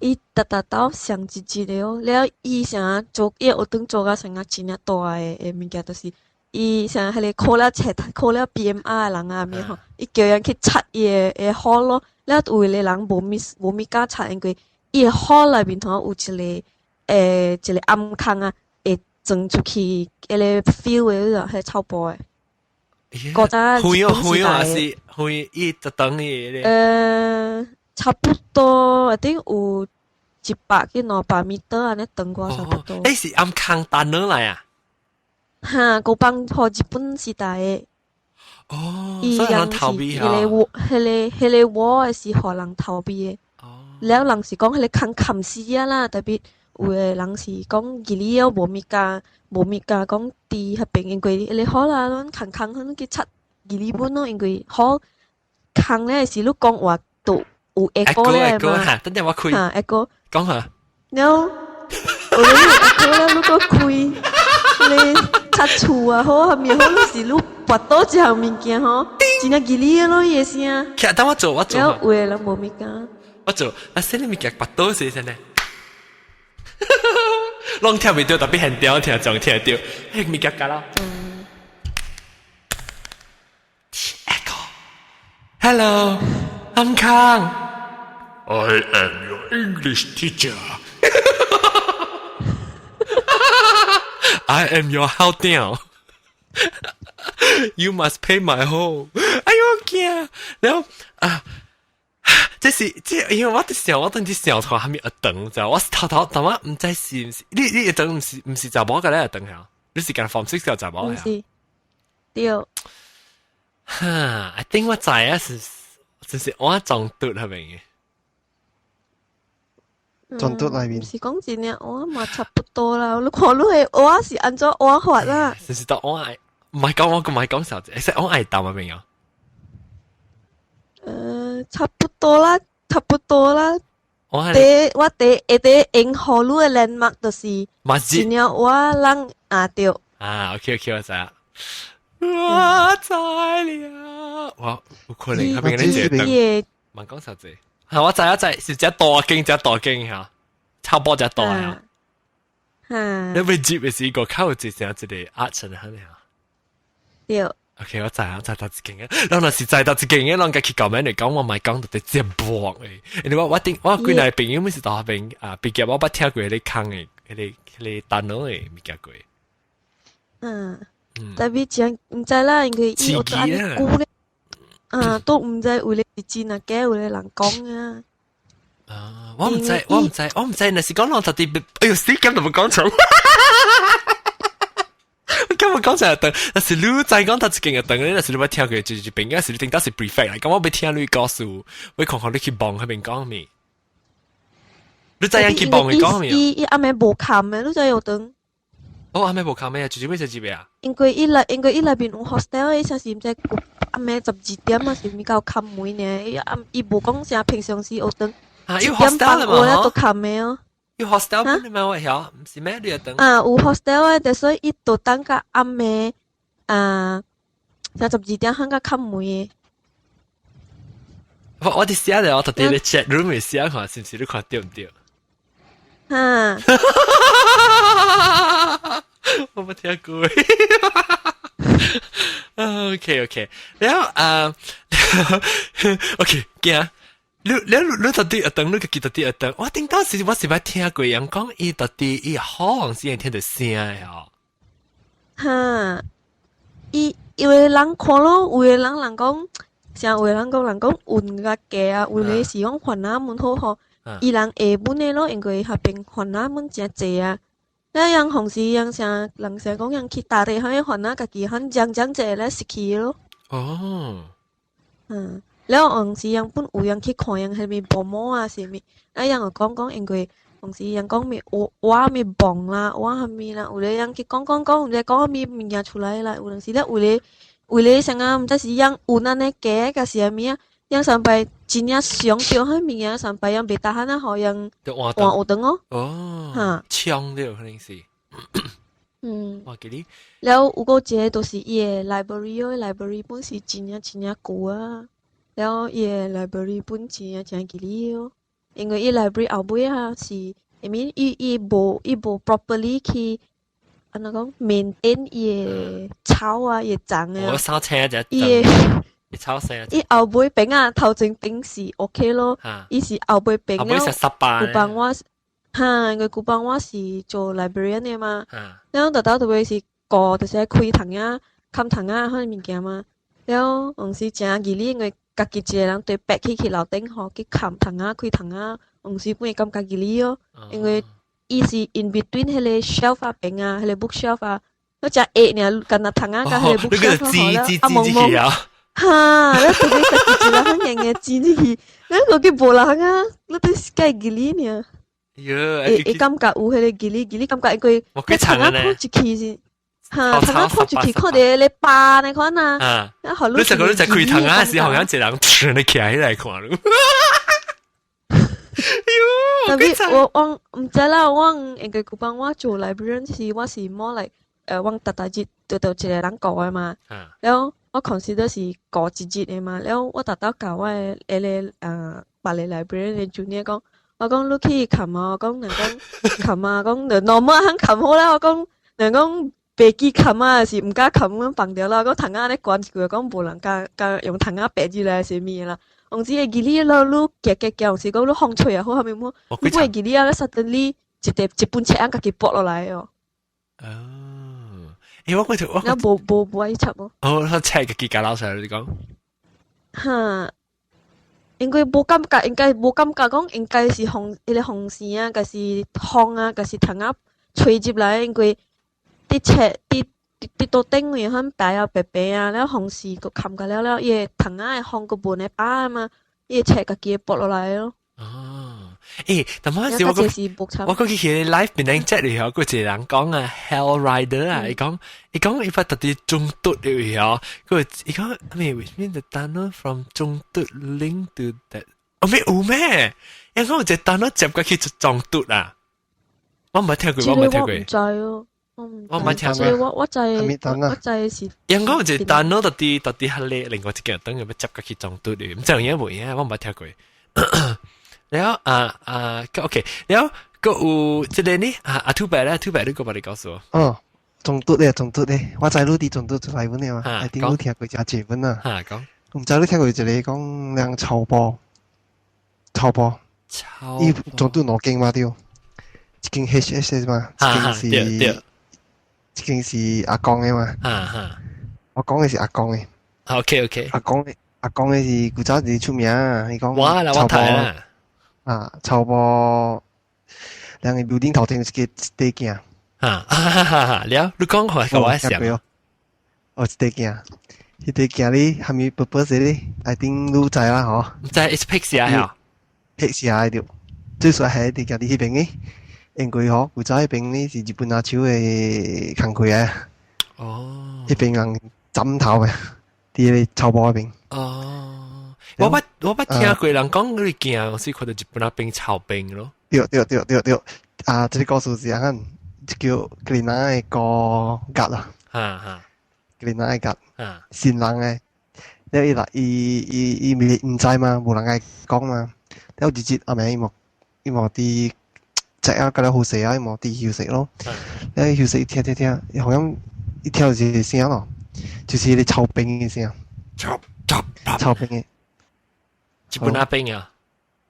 S2: 伊逐逐到上一日了，了伊啥做伊學堂做甲成個真正大的物件，就是。伊像彼個考了冊，考了 PMR 的人啊，物吼，伊叫人去擦伊的 hall 咯。了有的人無物敢擦，因為伊的 hall 內面吼有一個暗空啊，會鑽出去彼個 field 的，彼個草埔的。古早
S1: 遠遠還是遠伊特等伊。
S2: 差不多，一定有100至200米按呢長過差不多。
S1: 欸，是暗空單落來啊？
S2: 哈，古幫予日本時代的。
S1: 哦，所以人逃避
S2: 彼個窩，彼個窩是予人逃避的。哦。了人是講彼個空冚死啊啦，特別有的人是講義理了無物件，無物件講佇彼邊，因為彼個好啦，攏空空可能去插義理本咯，因為好空咧是你講話都有 echo 咧嘛。
S1: 等陣我開。
S2: 哈，echo。
S1: 講下。
S2: 了，有咧 echo 了，你閣開。你擦厝啊，好，後面好，你是你跋倒一項物件吼，真正吉利咯，伊的聲。
S1: 其實等我做，我做。
S2: 了有的人無物件。
S1: 我做，啊，啥物件跋倒是啥呢？攏聽袂著，特別現場聽總聽著，彼物件加啦。Echo。Hello, I'm Kang. I am your English teacher. I am your 校長。You must pay my home。哎呦驚！然後啊，這是這，因為我佇想，我當時想出啥物學堂，知我頭頭頭仔毋知是毋是，你學堂毋是查某個咧學堂嚇？你是講 form six 個查某
S2: 嚇？毋是，對。
S1: 哈，I think 我知啊，是就是我撞拄係咪嘅？
S3: 撞拄內面。
S2: 是講真嘅，我嘛差不多啦。你看你的我是按怎我法啦？
S1: 就是當我愛，唔係講我唔係講小姐，是我愛答咪啊？
S2: 差不多啦，差不多啦。
S1: 我
S2: 第我第下底用予你的 landmark 就是，
S1: 真
S2: 正我人啊對。
S1: 啊，OK OK，我知啊。我知了，我有可能彼邊咧坐燈，問講啥子？嚇，我知我知，是隻大間，隻大間嚇，差不多隻大嚇。
S2: 嚇。
S1: 你欲入的時個較有一成一個壓層喺呢。
S2: 對。
S1: OK，我知我知到一間嘅，咱若是知到一間嘅，咱家去舊名嚟講，我咪講到啲接駁嘅。因為我頂我幾個朋友咪是大學邊啊，畢業我捌聽過彼個空嘅，彼個單攞嘅物件過。
S2: 特別講毋知啦，因為伊有按呢估咧，啊，都毋知有咧是真啊假，有咧人講啊。
S1: 啊，我毋知，我毋知，我毋知，若是講人特別，哎喲，死咁都冇講錯。根本講就係等，但是你再講他一間嘅等，你若是你捌聽過，就是邊個是你頂到是 prefect 嚟，咁我欲聽你告訴，我看看你去望彼邊講咩？你知影去望伊講咩？
S2: 伊暗暝無崁的，你知有當？
S1: 哦，暗暝無崁咩？就是欲食一啊？
S2: 因為伊內面有 hostel，伊啥是毋知暗暝12點啊，是物夠崁門呢？伊暗伊無講啥平常時學堂。
S1: 啊，有 hostel 嘛？
S2: 都崁的哦。
S1: 有 hostel 本嘛？我曉，毋是咩？你學堂？
S2: 啊，有 hostel 的，所以伊就等到暗暝啊，才十二點半才崁門的。
S1: 我佇寫咧，我特佇咧 chat room 裡寫看，是毋是你看對毋對？
S2: 哈！
S1: 我無聽過。OK OK，然後啊，OK，驚。你到底等你記得啲等，我頂當時我是捌聽過人講，伊到底伊好像是聽到聲的哦。
S2: 哈，伊因為人看咯，有的人講，像有的人講運較低啊，有的是講番仔門好吼，伊人下本的咯，因為彼邊番仔門誠濟啊。那樣同時樣像人成講樣去大地彼番仔家己很講講者咧失去咯。
S1: 哦。
S2: 了有時人本有人去看人彼邊保姆啊，啥物，啊人就講講，因為有時人講咪我咪磅啦，我啥物啦，有咧人去講講講，毋知講啥物物件出來啦，有陣時咧為咧啥啊，毋知是人有按呢加抑是啥物啊，人上擺真正想著彼物件，上擺人袂 tahan 啊，予人換學堂哦。
S1: 哦，哈，搶著可能是。我記得。
S2: 了有個一個就是伊的 library 哦，library 本是真正真正舊啊。了伊的 library 本真正真吉利哦，因為伊 library 後尾啊是，I mean 伊無 properly 去按怎講 maintain 伊的草啊，伊的叢啊。
S1: 我燒車就
S2: 伊的
S1: 伊草聲。
S2: 伊後尾邊啊，頭前邊是 OK 咯，伊是後尾邊了。
S1: 舊
S2: 班我，哈，因為舊班我是做 librarian 的嘛，了豆豆特別是顧就是開窗仔、冚窗仔彼物件嘛，了有時誠吉利，因為家己一個人對爬起去樓頂吼，去冚窗仔、開窗仔，有時本會感覺吉利哦，因為伊是 in between 彼個 shelf 啊邊啊，彼個 bookshelf 啊，我誠下爾，干焦窗仔佮彼個 bookshelf
S1: 好了，啊蒙蒙，
S2: 哈，你特別家己一個人很硬嘅擠入去，你個去無人啊，你都是計吉利爾。會感覺有彼個吉利吉利感覺，因為你窗仔看入去是。哈，窗仔看入去看著咧巴呢款啊，
S1: 啊，你就講你在開窗仔時，好像一個人哧你徛起來看咯。
S2: 特別我毋知啦，我應該舊班我做 librarian 時，我是 more like 我逐逐日都一個人顧的嘛。了我 consider 是顧一日的嘛。了我逐逐教我的彼個別個 librarian 的 junior 講，我講你去崁啊，我講人講崁啊，講就 normal 通崁好啦，我講人講。袂記崁啊，是毋敢崁，阮放著啦。講窗仔按呢關一句，講無人敢敢用窗仔爬入來是物啦。往時會記你咯，你行行行，有時講你風吹也好，啥物物，你會記你啊，suddenly 一個一本冊仔家己撥落來哦。
S1: 哦，欸，我嗰條我
S2: 無無無愛插哦。
S1: 哦，我冊家己加撈出來，你講。
S2: 哈，應該無感覺，應該無感覺講應該是風，彼個風聲啊，抑是風啊，抑是窗仔吹入來，因為佇冊佇桌頂位很白啊白白啊，了風勢閣冚甲了了，伊個窗仔的風閣聞會飽啊嘛，伊個冊家己會撥落來咯。
S1: 哦，欸，但係時我講去 live 變成這裡頭，個一個人講啊，Hell Rider 啊，伊講伊發特別中毒了吼，佢伊講咩？Which mean the tunnel from 中毒 link to that？哦咩有咩？伊講有一個 tunnel 接過去中毒啊！我毋捌聽過，我毋捌聽過。
S2: 我毋知哦，
S1: 我毋捌聽過。
S2: 我知，我知是。
S1: 伊講有一個 tunnel 到底較叻，另外一個燈要接過去中毒的，毋知有影無影？我毋捌聽過。了啊啊，OK，了閣有這個呢啊阿兔白咧，兔白你閣幫你告訴我。
S3: 哦，總督咧，總督咧，我知你佇總督出來本嘛，I think 你聽過真濟本啊。
S1: 嚇講。
S3: 毋知你聽過一個講兩草埔，草埔，伊總督兩間嘛對，一間 HS 嘛，一間是，一間是阿公的嘛。我講的是阿公的。
S1: OK。
S3: 阿公的是古早時出名，伊講。
S1: 我啦，我睇啦。
S3: 啊，草埔兩个 building 頭前有一個一塊鏡。
S1: 啊哈哈哈！了，你講開個我想。
S3: 哦，一塊鏡，彼塊鏡你蝦米 purpose 咧？I think 你知啦嗬。
S1: 知，it's 辟邪嚇。
S3: 辟邪的對，最主要係彼塊鏡佇彼邊嘅，因為嗬，古早彼邊呢是日本阿手的工課啊。彼邊人枕頭嘅，佇个草埔彼邊。
S1: 哦，我捌聽過人講嗰啲鏡是看到日本阿兵草兵咯。
S3: 對對對對對，啊，這個故事是按怎？叫格林納的哥甲啦，格林納的甲，新人的，了伊來伊伊伊咪毋知嘛，無人共伊講嘛，了一日暗暝伊無佇食啊，甲了好勢啊，伊無佇休息咯，了休息聽聽聽，好像伊聽到一個聲咯，就是彼個草兵的聲，草兵的，
S1: 日本阿兵啊，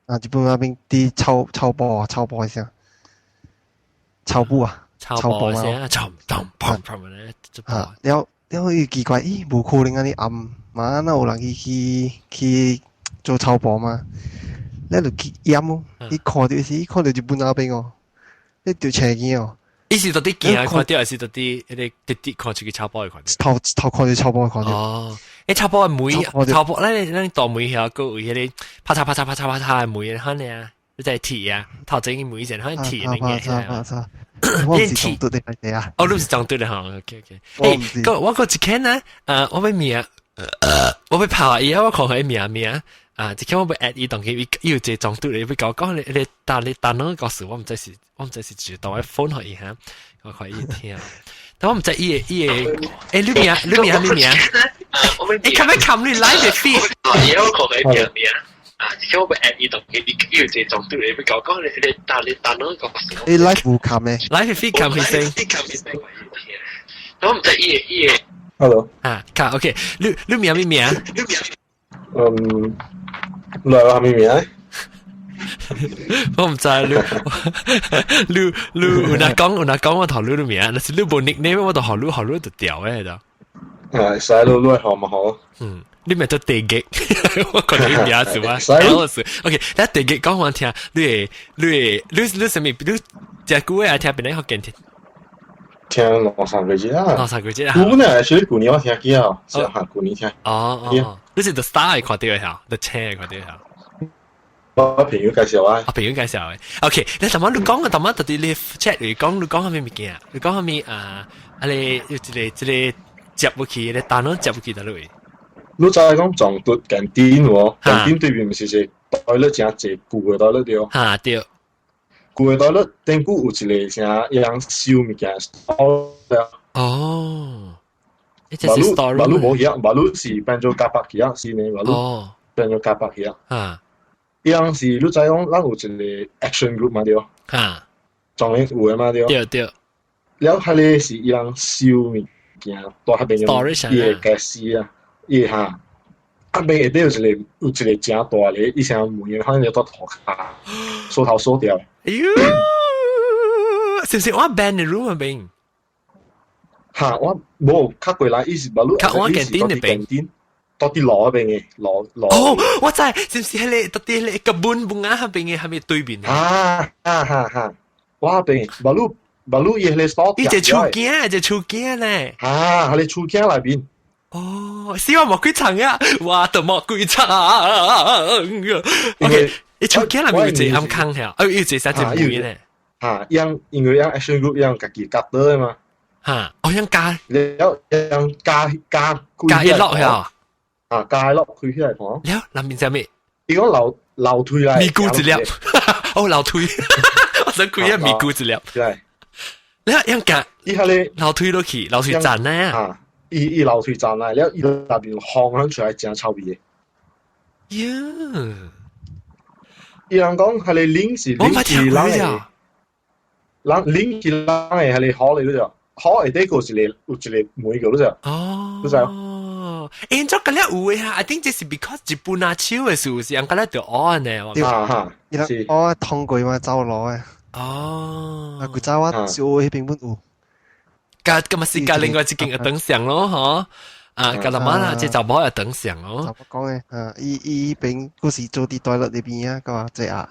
S3: 啊，日本阿兵佇草草埔啊，草埔的聲，草埔啊。
S1: 草埔聲，砰砰砰砰咧，
S3: 啊！了了，伊奇怪，咦，無可能按呢暗嘛，哪有人去去去做草埔嘛？了就去驗哦，伊看著是，伊看著日本阿兵哦，你著青耳哦。
S1: 伊是到底鏡看著，還是到底彼个直直看出去草埔的看著？
S3: 頭頭看著草埔看著。
S1: 哦，欸，草埔的門，草埔，咱大門遐閣有彼個啪嚓啪嚓啪嚓啪嚓的門，款爾，你在鐵啊，頭前個門前款鐵的物件。
S3: 我毋是總督的來啊！
S1: 哦，你是總督的哈？OK OK。欸，個我閣一間呢，我欲名，我欲拍伊啊，我看伊名名啊，一間我欲 add 伊，當佢伊有一個總督的，欲講講你你打你打哪個故事，我毋知是直當我 phone 予伊哈，我看伊聽。但我毋知伊個伊個，欸，你名啥物名？欸，可欲冚你 live 的 feed？我看伊名名。啊！而且我欲 add 伊，當佢伊有一個總督的，欲講講你你打你打哪個故事？
S3: 欸，live 無冚的
S1: ，live feed 冚起聲。我毋知伊個伊個。
S5: Hello。
S1: 啊，卡 OK，你名咩名？
S5: 嗯，來我啥物名？
S1: 我毋知你有哪講有哪講我頭你名，若是你無 nickname 我就予你予你就掉的就。
S5: 啊，使你你好嘛好。
S1: 嗯，你咪做地極，我覺得你名是嘛？OK，咱地極講完聽，你會你會你你啥物？你食久的愛聽邊個福建聽？
S5: 聽兩三個月啊。
S1: 兩三個月啊。
S5: 舊年是舊年我聽見啊，是啊，舊年聽。
S1: 哦哦，你是 The Star 看著的嚇，The 車看著嚇。
S5: 我朋友介紹啊。
S1: 啊，朋友介紹的。OK，你頭先你講嘅頭先特別你 chat 你講你講啥物物件？你講啥物啊？啊你有一個一個接入去，你單攏接入去佗落？
S5: 你知講總督 canteen 喎，canteen 對面毋是一個 toilet 誠濟舊的 toilet 對？
S1: 哈對。
S5: 舊的 toilet 頂久有一個啥樣收物件 store
S1: 哦，
S5: 馬路馬路無遐，馬路是變做加百去啊，是呢，馬路變做加百去啊。伊樣是你知講，咱有一個 action group 嘛對？當然有的嘛對？
S1: 對對。
S5: 了，彼个是伊人收物件，蹛彼邊用伊个家私啊。伊哈，啊邊下底有一個誠大个，伊啥門，反正就蹛塗跤，鎖頭鎖掉。
S1: 哎喲，是毋是我 band room 邊？
S5: 哈，我無較過來，伊是馬路，
S1: 較我 canteen 那邊，
S5: 蹛佇路彼邊的路路。
S1: 哦，我知，是毋是彼個蹛佇彼個根本本啊彼邊的彼對面？
S5: 啊哈哈哈！我彼邊馬路馬路伊彼個鎖。
S1: 伊一個厝囝，一個厝囝咧。
S5: 啊，彼個厝囝內面。
S1: 哦，死我無幾層啊！我都無幾層。OK，伊厝囝內面有一個暗空遐，哦，有一個啥一門咧。
S5: 哈，樣因為樣 action group 樣家己夾倒的嘛。
S1: 哈，哦，樣加。
S5: 了樣加加
S1: 加一落遐。
S5: 啊，加一落開起來看。
S1: 了，內面啥物？
S5: 伊講樓樓梯來。
S1: 咪咕一粒。哦，樓梯。我想開一咪咕一粒。
S5: 對。
S1: 了樣加。
S5: 伊彼个
S1: 樓梯落去，樓梯站呢？
S5: 啊。伊伊樓梯站來了，伊內面風響出來誠臭味的。
S1: 喲！
S5: 伊人講彼个靈是靈是人的，人靈是人的，彼个好嚟嗰隻。好下底個一個有一個門個，你知？
S1: 哦，
S5: 你知？
S1: 哦，欸，做個了有嘅哈，I think 這是 because 日本阿手嘅事是，人家咧就按呢。
S3: 對
S5: 啊哈，
S3: 伊人我通過嘛走路嘅。
S1: 哦。
S3: 啊，古早我小學彼邊本有。
S1: 甲咁啊是甲另外一間會等上咯，嗬。啊，甲阿媽啦，這查某會等上咯。
S3: 查某講嘅，啊，伊伊彼邊古時做佇大陸那邊啊，個這啊。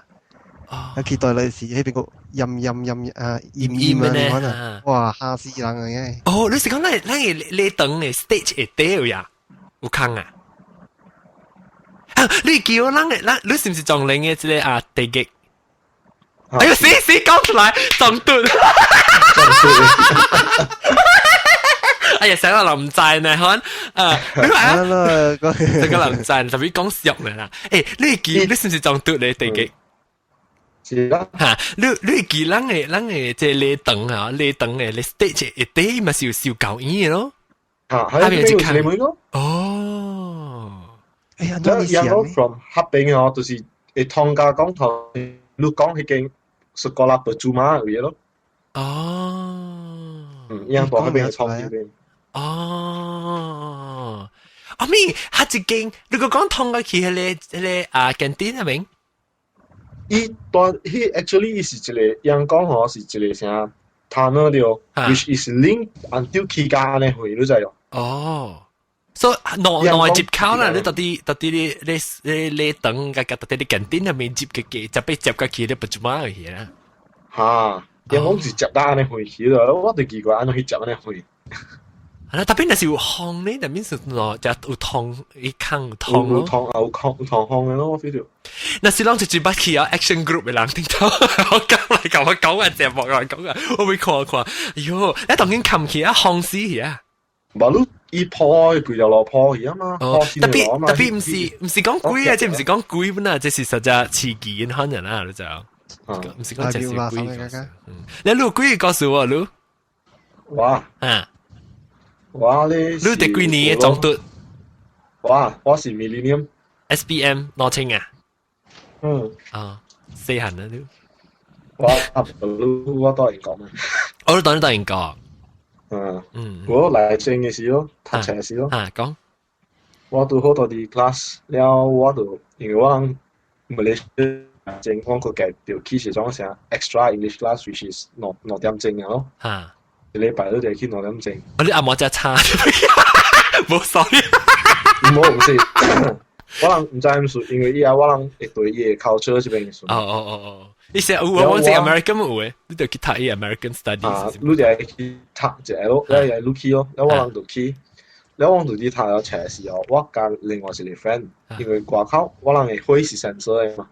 S3: 啊，去大陸時彼邊個陰陰陰啊，陰陰啊，啊，哇，嚇死人啊！
S1: 哦，你是講咱咱個禮堂的 stage 會底呀？有空啊？啊，你記我咱的咱，你是毋是撞人的這個啊地極？哎呦，死死講出來，撞斷。
S5: 撞斷。
S1: 哎呀，成個人唔知呢，可能啊，你話啊，這個人唔知，特別講笑的啦。欸，你記你是毋是撞斷的地極？
S5: 是啦。
S1: 哈，你你記咱的咱的這禮堂啊，禮堂的 stage 下底嘛是有燒膠椅的咯。
S5: 啊，係邊有一個咯。
S1: 哦。
S3: 哎呀，
S5: 你講 from 黑邊哦，就是會通家講頭，你講彼間 Sekolah Percuma 有嘢咯。
S1: 哦。
S5: 嗯，伊樣大彼邊窗這邊。
S1: 哦。阿咪，彼一間，如果講通過去彼個彼個啊，canteen 那邊。
S5: 伊大，彼 actually 伊是一個，人講吼是一個啥 tunnel 了，which is link until 起家按呢遠，你知無？
S1: 哦，所以兩兩入口啦，你到底到底你你你你等個個到底你 canteen 那邊接個個，就被接個去你不做乜去啦？
S5: 哈，人講是接到按呢遠去了，我就奇怪按怎去接按呢遠。
S1: 啊，特別若是有風呢，那邊是喏，就有通一空通
S5: 有通有空有通風的咯，我 feel 到。
S1: 若是攏是一捌去啊 action group 的人聽到，我講來講我講個節目來講啊，我會看看，哎喲，你當然冚起啊，風死去啊！
S5: 無你伊鋪規條路鋪去啊嘛，
S1: 哦，特別特別毋是毋是講鬼啊，這毋是講鬼本啊，這是實在刺激可能啊，你就，毋是講這是鬼。嗯，你錄鬼告訴我，你，
S5: 我
S1: 啊。
S5: 我咧，
S1: 你第幾年嘅總督？
S5: 我我是 Millennium
S1: SPM 攞清啊？
S5: 嗯。
S1: 啊，細漢啦你。
S5: 我啊，我當然講嘛。
S1: 我當然當然講。
S5: 嗯。
S1: 嗯。
S5: 我來正嘅時候，讀冊時候。
S1: 啊，講。
S5: 我拄好到佇 class 了，我就因為我人 Malaysia 正，我個家就去是種啥 extra English class，which is 兩兩點鐘啊咯。
S1: 啊。
S5: 一禮拜都就去兩點鐘。
S1: 我你阿媽真差，冇 sorry。
S5: 唔好唔是，我人毋知毋是，因為以後我人會對伊的 culture 這邊
S1: 哦哦哦哦，你寫有我是 American 有誒，你就去讀伊 American Studies。
S5: 啊，你就去讀一個咯，你係你去咯，了我人就去，了我就去讀了冊時候，我佮另外一個 friend，因為外口我人的火是 sensor 的嘛。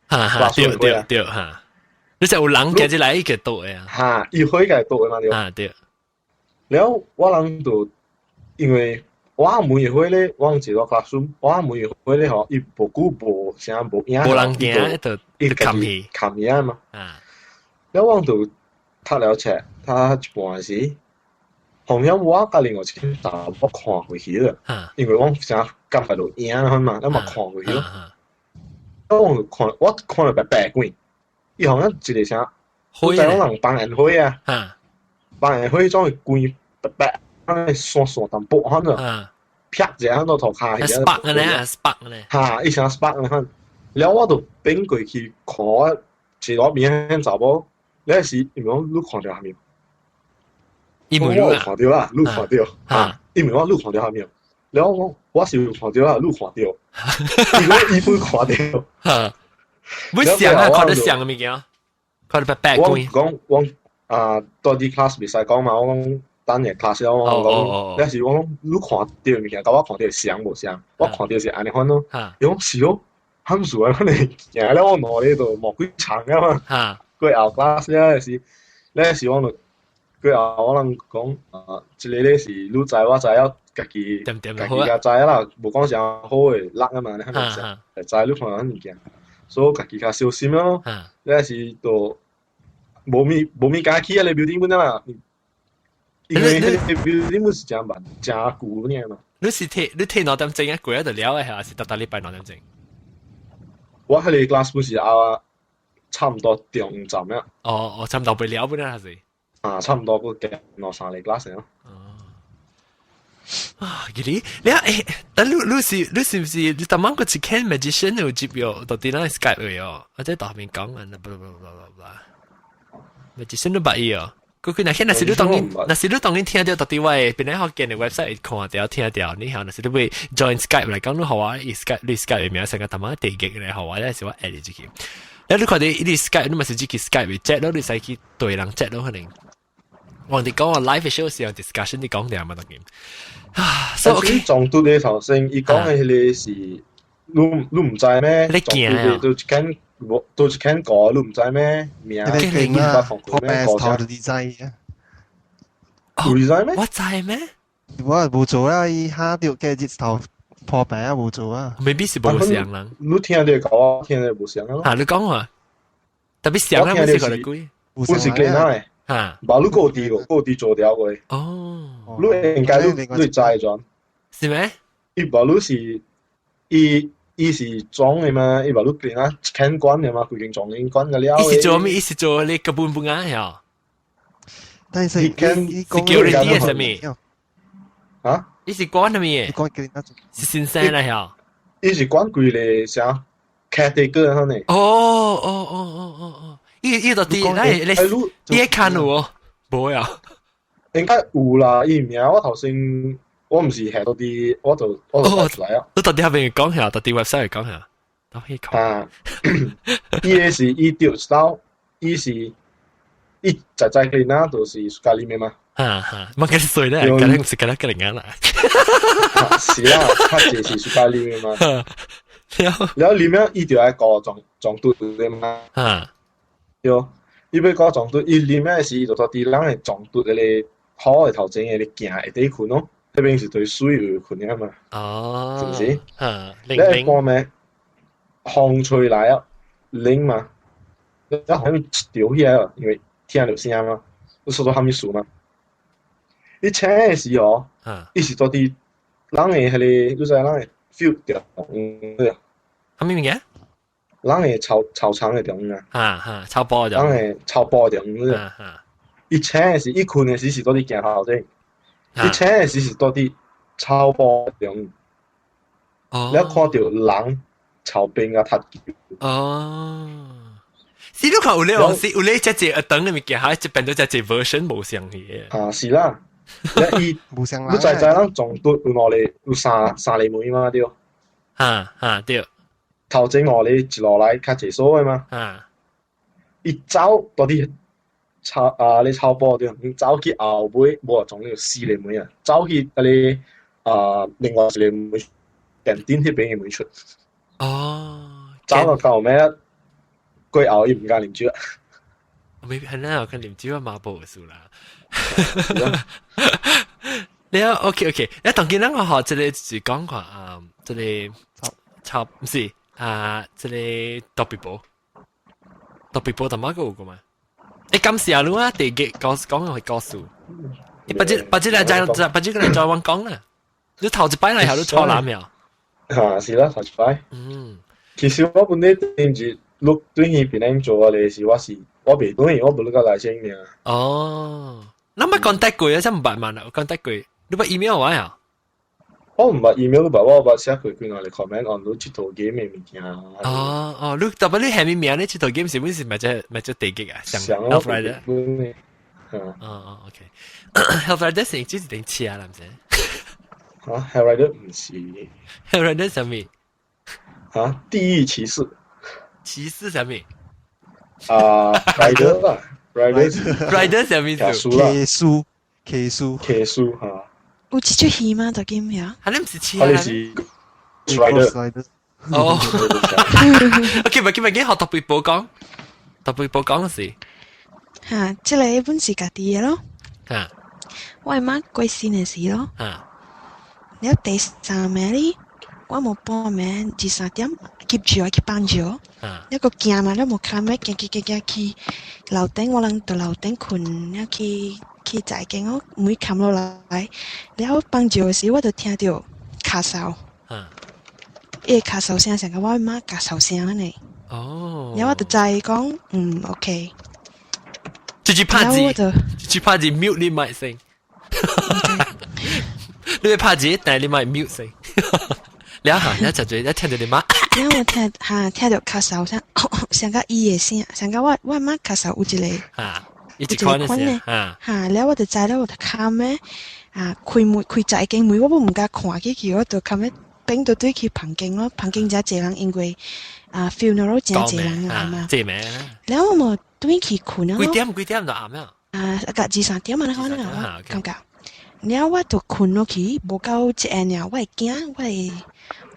S1: 哈哈，對對對哈。你就有人行進來伊個倒的啊？
S5: 哈，伊火個倒的嘛對。
S1: 啊對。
S5: 了我人就因為我門的火咧，我一個 classroom，我門的火咧吼，伊無久無啥無影，
S1: 無人行就
S5: 伊
S1: 冚去
S5: 冚去啊嘛。
S1: 啊。
S5: 了我就讀了冊，讀一半時，後面我佮另外一個查某看過去了，因為我啥感覺到影嘛，咱嘛看過去咯。我看我看到白白鬼，伊好像一個啥，
S1: 火
S5: 知影人放煙火啊，放煙火總會關白白，按呢散散淡薄，可能啪一下喺度塗跤去。
S1: spark 呢，spark 呢。
S5: 哈，伊啥 spark 呢？了我就變過去看一路邊查某，那時伊問你看著啥物？
S1: 伊問
S5: 我看著啊，你看著，哈，伊問我你看著啥物？了我講我是有看著啊，你看著，伊講伊本看著，
S1: 哈，會像啊，看著像的物件，看著白白
S5: 我講我啊，到佇 class 袂使講嘛，我講等下 class 了，我講，那是我講你看著物件，佮我看著像無像？我看著是按呢款咯，伊講是咯，很數啊，可能行了我腦裡就無幾長啊嘛，過後 class 了是，那是我就過後我人講啊，這個咧是你知我知了。家己家己較知啦，無講啥好的力啊嘛，你肯定知，知你看咱物件，所以家己較小心咯。你是就無物無物敢去啊，個 building 本啦，因為彼个 building 本是誠慢、誠舊爾嘛。
S1: 你是提你提兩點鐘啊，過咗就了的，還是逐逐禮拜兩點鐘？
S5: 我彼个 class 本是啊，差毋多中站啊。
S1: 哦哦，差毋多袂了本啊，還是？
S5: 啊，差唔多個鏡落三個 glass 咯。
S1: 啊，記得你啊，誒，但你是唔是你頭晚個是看 magician 有接喲，到底咱 Skype 嘅喲，或者到後面講啊，blah blah blah blah blah，magician 都捌伊哦。佢若若是你當然，若是你當然聽到到底我嘅邊個學見嘅 website 看到聽到，你曉若是你會 join Skype 來講，你予我伊 Skype 你 Skype 嘅名，成個頭晚地極咧，予我咧是我 add 入去。你看到伊 Skype，你嘛是只去 Skype 嘅 chat 咯，你使去對人 chat 咯可能。我哋講話 live show 時候 discussion 你講掉嘛當然。啊，所以 OK。
S5: 撞到你頭先，伊講嘅迄個是，你唔知咩？
S1: 你驚啊？
S5: 都一間都一間個，你唔知咩？名？
S3: 你勁啊！破病頭就知啊！
S5: 有你知咩？
S1: 我知咩？
S3: 我無做啊！伊下掉嘅日頭破病啊，無做啊！
S1: 未必是無相人。
S5: 你聽你講，聽你無相咯。
S1: 啊，你講話，特別相啊，唔是個你鬼，
S5: 不是幾耐？
S1: 嚇，
S5: 無你個啲個，個啲做掉過。
S1: 哦，
S5: 你應該你知咗。
S1: 是咩？
S5: 伊無你是，伊是裝的嘛？伊無你見啊，一間關的嘛，規間裝已經關個了。
S1: 伊是做咩？伊是做你個本本啊？呀？
S3: 但是
S1: 是叫你啲係啥物？
S5: 啊？
S1: 伊是管啥物？是先生啦，呀？
S5: 伊是管規個啥 category 可能。
S1: 哦哦哦哦哦哦。伊到底，那你看有哦？無啊？
S5: 應該有啦，伊名我頭先我唔是下到啲，我就出來啊。
S1: 你到底下邊講下，到底 website 講下，都可以講。
S5: 啊，伊個是伊掉到，伊是伊在在佢那都是家裡面嘛。
S1: 哈哈，乜嘅水咧？梗係唔是梗係個人啦。
S5: 是啦，較濟是家裡面嘛。然後裡面伊就愛搞撞拄的嘛。
S1: 啊。
S5: 對，伊欲搞撞拄，伊裡面是伊就說佇人會撞拄迄個好的頭前的行下底困咯，彼邊是對水有困的嘛。
S1: 哦，
S5: 是毋是？
S1: 啊，
S5: 你一半暝風吹來啊，冷嘛，你好像掉起來啊，因為聽到聲嘛，你說到啥物事嘛？你醒的時候，伊是到佇人的彼個，你知人的 field 中對啊？
S1: 啥物物件？
S5: 人的草場的中啊，
S1: 啊哈，草埔
S5: 中，人的草埔中，
S1: 啊哈，
S5: 伊醒的時，伊睏的時是倒佇鏡頭頂，伊醒的時是倒佇草埔中，
S1: 哦，
S5: 你看到人草邊啊踢球，
S1: 哦，是你看有咧，是有咧，這隻等的物件，還這變做這隻 version 無相去
S5: 啊，是啦，你伊
S3: 無相
S5: 你知知咱總督有兩個，有三個門嘛對？
S1: 哈哈對。
S5: 頭前五個一路來較濟所的嘛，伊走到底草啊，你草埔對，走去後尾無總有四個門啊，走去彼個啊另外一個門電頂彼邊的門出。
S1: 哦，
S5: 走到到尾過後伊毋敢啉酒啊。
S1: 未係啦，佢啉酒啊嘛無數啦。你啊，OK OK，你當今咱個學這個是講看啊，這個草毋是。啊，這個特別波，特別波，淡仔個有過嘛？欸，感謝你啊，第幾講講係告訴，你把這把這來再把這個來再往講啦。你頭一擺來下你錯難了。
S5: 嚇，是啦，頭一擺。其實我本來頂住錄對去邊樣做啊，是我是我袂對，我無你個來先爾。
S1: 哦，咱捌 contact 過啊，真毋捌嘛啦，contact 過，你捌 email 我啊？
S5: 我毋捌 email，捌我捌寫過幾兩個 comment on 你這套 game 的物件。
S1: 哦哦，你特別你下面名咧，這套 game 是本是咪只咪只地極啊？像 Hellrider。哦哦，OK。Hellrider 是只是定車啦，毋是？
S5: 嚇，Hellrider 毋是。
S1: Hellrider 啥物？
S5: 嚇，地獄騎士。
S1: 騎士啥物？
S5: 啊，Rider 啦，Rider。
S1: Rider 啥物意思？
S3: 騎士，騎士，
S5: 騎士嚇。
S4: 有這出戲嗎？就叫咩啊？
S1: 係你毋是車
S5: 啊？你是 Rider。
S1: 哦。OK，咪叫咪叫學特別報講，特別報講是。
S4: 嚇，這個本是家己的咯。
S1: 嚇。
S4: 我阿媽過身的時咯。
S1: 嚇。
S4: 了第三暝哩，我無半暝二三點急住去放尿。一個行嘛，了無看咩，行行行行去樓頂，我人佇樓頂睏，了去在間我門冚落來，了放尿的時，我就聽著咳嗽。伊個咳嗽聲像個我媽咳嗽聲按呢。
S1: 哦。
S4: 了我就知講，嗯，OK。
S1: 直接拍字，直去拍字 mute 你咪先。你拍字，但係你咪 mute 先。你下，你就一聽到你媽。
S4: 因為我聽嚇聽到咳嗽聲，上個伊的聲，上個我媽咳嗽有一個，
S1: 有一款呢，
S4: 嚇，了我就知了，我就喊咩啊，開門開十一間門，我都毋敢看進去，我就喊咩變到對去房間咯，房間遮濟人，因為啊 funeral 真濟人來嘛，
S1: 濟咩？
S4: 了我無轉去睏啊。
S1: 幾點幾點就暗啊？
S4: 啊，個二三點啊，可能我感覺。了我就睏落去，無夠一下爾，我會驚，我會，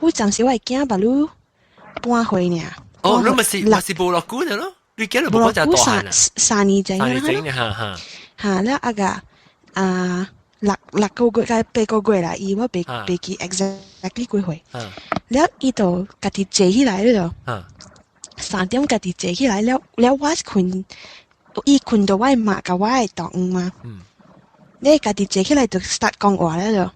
S4: 有陣時我會驚目睭半歲爾。
S1: 哦，你咪是咪是無落久呢咯？你驚你無講就大漢
S4: 三三年前
S1: 三年前哈哈。
S4: 哈，了啊個啊六個月甲8個月啦，伊我袂記 exactly 幾歲。了伊就家己坐起來了就。3點家己坐起來了，了我睏，伊睏到我的媽佮我的大翁嘛。你家己坐起來就 start 講話了就。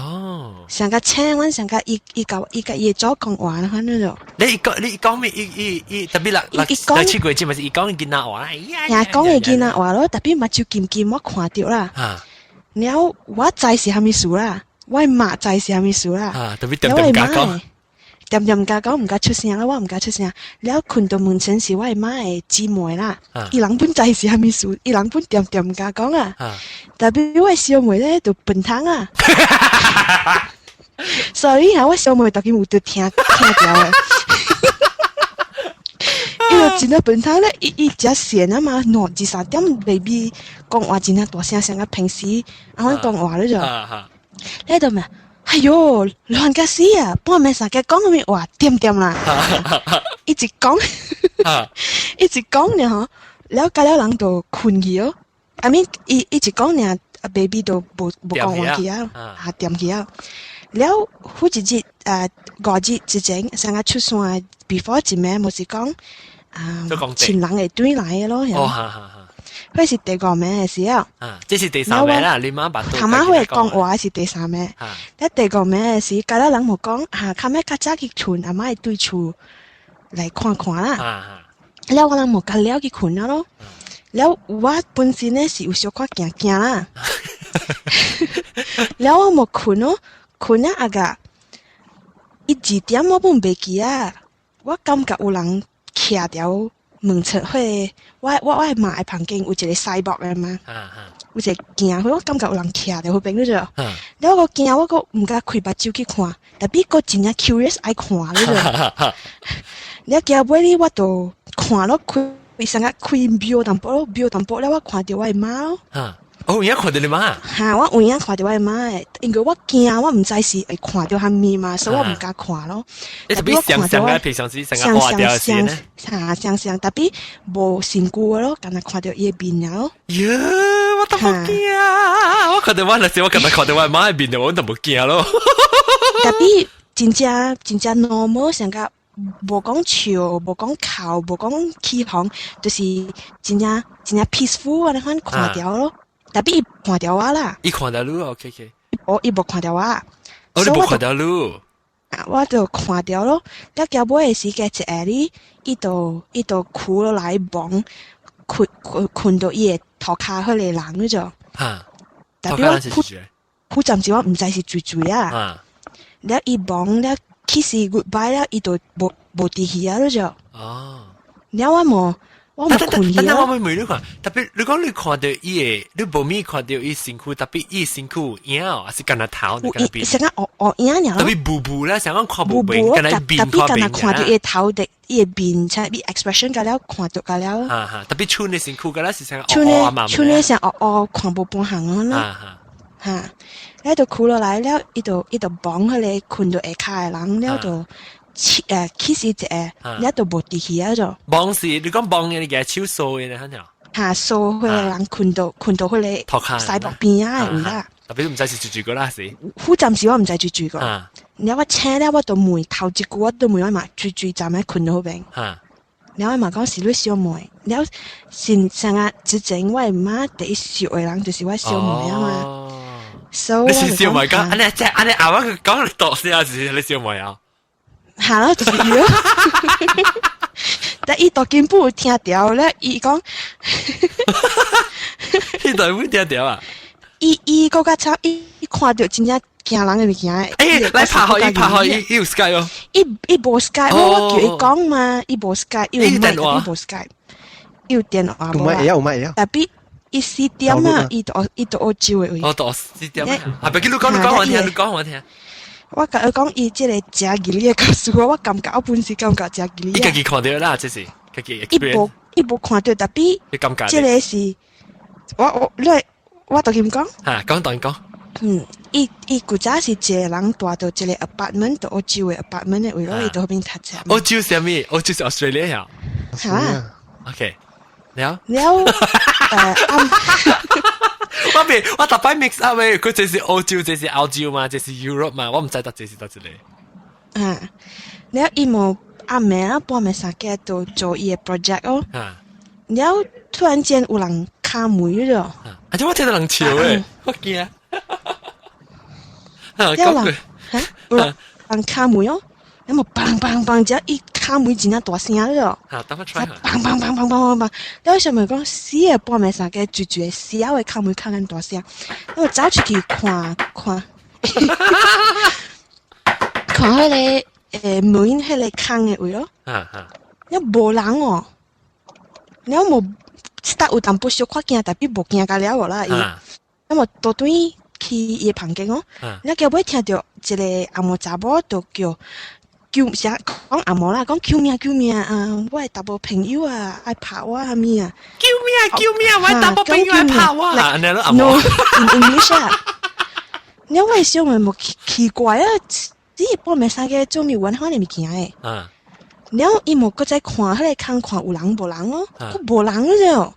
S1: 哦。
S4: 上個請阮上個伊伊佮伊佮伊會早講話了，反正就。
S1: 你講你講咩？伊伊伊特別六七個月前咪是伊講囡仔話。
S4: 也講的囡仔話咯，特別目睭金金我看著啦。了我知是啥物事啦，我的媽知是啥物事啦。
S1: 啊，特別恬恬敢講。
S4: 恬恬敢講，毋敢出聲啦，我毋敢出聲。了睏到門前是我的媽的姊妹啦，伊人本知是啥物事，伊人本恬恬敢講啊。特別我的小妹咧就笨湯啊。所以哈，我小妹當今有得聽聽著的。伊就真正笨湯咧，伊伊食閒啊嘛，兩二三點 baby 講話真正大聲，像個平時按怎講話咧就。咧就咩？哎喲，亂甲死啊！半暝三更講啥物話，恬恬啦，一直講，一直講爾吼，了甲了人就睏去哦。I mean，伊一直講爾，baby 都無講話去啊，啊恬去啊。了，好一日啊，5日之前，上個出山 before 一暝，毋是講啊，親人會轉來的咯。
S1: 哦，哈哈哈。
S4: 彼是第五暝的時候。
S1: 啊，這是第三暝啦，你媽把。
S4: 頭媽會講話是第三暝。咧第五暝的時，甲了人無講，哈，較尾較早去睏，阿媽會對厝來看看啦。了我人無甲了去睏啊咯。了我本身呢是有小可驚驚啦。了我無睏咯，睏啊阿個，伊2點我本袂記啊，我感覺有人徛佇門出彼個，我的媽的房間有一個 sideboard 的嘛，有一個鏡，我感覺有人徛佇彼邊咧就，了我驚我閣毋敢開目睭去看，特別閣真正 curious 愛看咧就，了行尾哩我就看咯，開啥個開瞄淡薄咯，瞄淡薄了我看著我的媽咯。
S1: 哦，有影看著你媽？
S4: 哈，我有影看著我的媽的，因為我驚，我毋知是會看著啥物嘛，所以我毋敢看咯。
S1: 你特別想想啊，平常時成個畫掉先呢？
S4: 哈，想想，特別無身軀的咯，干焦看著伊的面爾咯。
S1: 喲，我都無驚，我看著我那時我干焦看著我媽的面，我都無驚咯。
S4: 特別真正真正 normal，上個無講笑，無講哭，無講起哄，就是真正真正 peaceful 按呢款看著咯。特別伊看著我啦，
S1: 伊看著你，OK OK。
S4: 哦，伊無看著我。
S1: 哦，你無看著你。
S4: 啊，我就看著咯。了後尾的時間一下哩，伊就跍落來摸，睏睏睏到伊的塗跤彼個人咧就。
S1: 哈。
S4: 特別我彼陣時我毋知是誰誰啊。了伊摸了，kiss goodbye 了，伊就無佇去啊咧就。
S1: 哦。
S4: 了我無。我無睏去
S1: 等等，我會問你看，特別你講你看著伊的，你無咪看著伊身軀，特別伊身軀有影哦，還是干焦頭？
S4: 有，成個烏烏影爾
S1: 特別霧霧啦，成講看無明，干焦面
S4: 特別干焦看著伊的頭的，伊的面，才比 expression 甲了看著甲了。
S1: 哈哈，特別穿的身軀，敢若是成
S4: 穿的穿的成烏烏看無半項咯。哈，了就跍落來了，伊就摸彼個睏著下跤的人，了就。kiss 一下，了就無佇去啊就。
S1: 摸是，你講摸嘅，你舉手掃的呢，肯定。
S4: 哈，掃彼個人睏到彼個 sideboard 邊仔的位啦。
S1: 特別毋知是誰誰個啦是。
S4: 彼陣時我毋知誰誰個。了我醒了，我就問頭一句我都問我媽，誰誰昨暝睏到彼邊。了我媽講是你小妹，了是啥個之前我的媽第一熟的人就是我小妹啊嘛。所以
S1: 你是小妹講，按呢這按呢阿媽講你大聲是你小妹啊？
S4: 嚇咯，就是伊咯。但伊當今本有聽著咧，伊講，
S1: 伊台會聽到啊？
S4: 伊伊閣較慘，伊看到真正驚人的物件。
S1: 欸，來拍予伊，拍予伊，伊有 Skype 哦。
S4: 伊伊無 Skype，我叫伊講嘛，伊無 Skype，伊有麥，伊無 Skype，伊有電話
S3: 無啦。有麥會曉。
S4: Tapi 伊四點啊，伊到伊到澳洲的位。
S1: 哦，到四點。啊，別記你講，你講我聽，你講我聽。
S4: 我共伊講，伊這个誠吉利的故事，我感覺我本是感覺誠吉利。
S1: 伊家己看著啦，這是家己
S4: 伊無伊無看著，tapi 這个是我我你我就咁講。
S1: 嚇，講當講。
S4: 嗯，伊伊古早是一個人住到一個 apartment，到澳洲的 apartment 的位咯，伊到彼邊讀冊。
S1: 澳洲啥物？澳洲是 Australia 呀。
S4: 嚇
S1: ？OK，了。
S4: 了，暗。
S1: 我別我逐擺 mix up 誒，佢這是澳洲，這是澳洲嘛，這是 Europe 嘛，我毋知得這是佗一个。
S4: 啊，了伊無暗暝啊，半暝三更就做伊的 project 哦。
S1: 啊。
S4: 了突然間有人敲門咗。
S1: 啊！我聽到人笑誒，我驚。
S4: 了人嚇，有人敲門哦，了無梆梆梆，只一敲門真正大聲了。
S1: 啊，等我 try 下。
S4: 梆梆梆梆梆梆梆，了想問講死個半暝三更，住住個死會敲門敲咁大聲，我走出去看看，看彼个門彼个空的位咯。
S1: 啊啊！
S4: 了無人哦，了無，得有淡薄小可驚，tapi 無驚甲了啦。伊，了無倒轉去伊的房間哦，了後尾聽著一个紅毛查某就叫。叫啥講紅毛啦，講救命救命啊！我的查某朋友啊，愛拍我啥物啊？
S1: 救命救命！我的查某朋友愛拍我。啊，
S4: No in English 啊！了我小妹無奇奇怪啊，這半暝三更做咩玩彼个物件的？
S1: 啊！
S4: 了伊無閣再看彼个空看有人無人咯，閣無人了。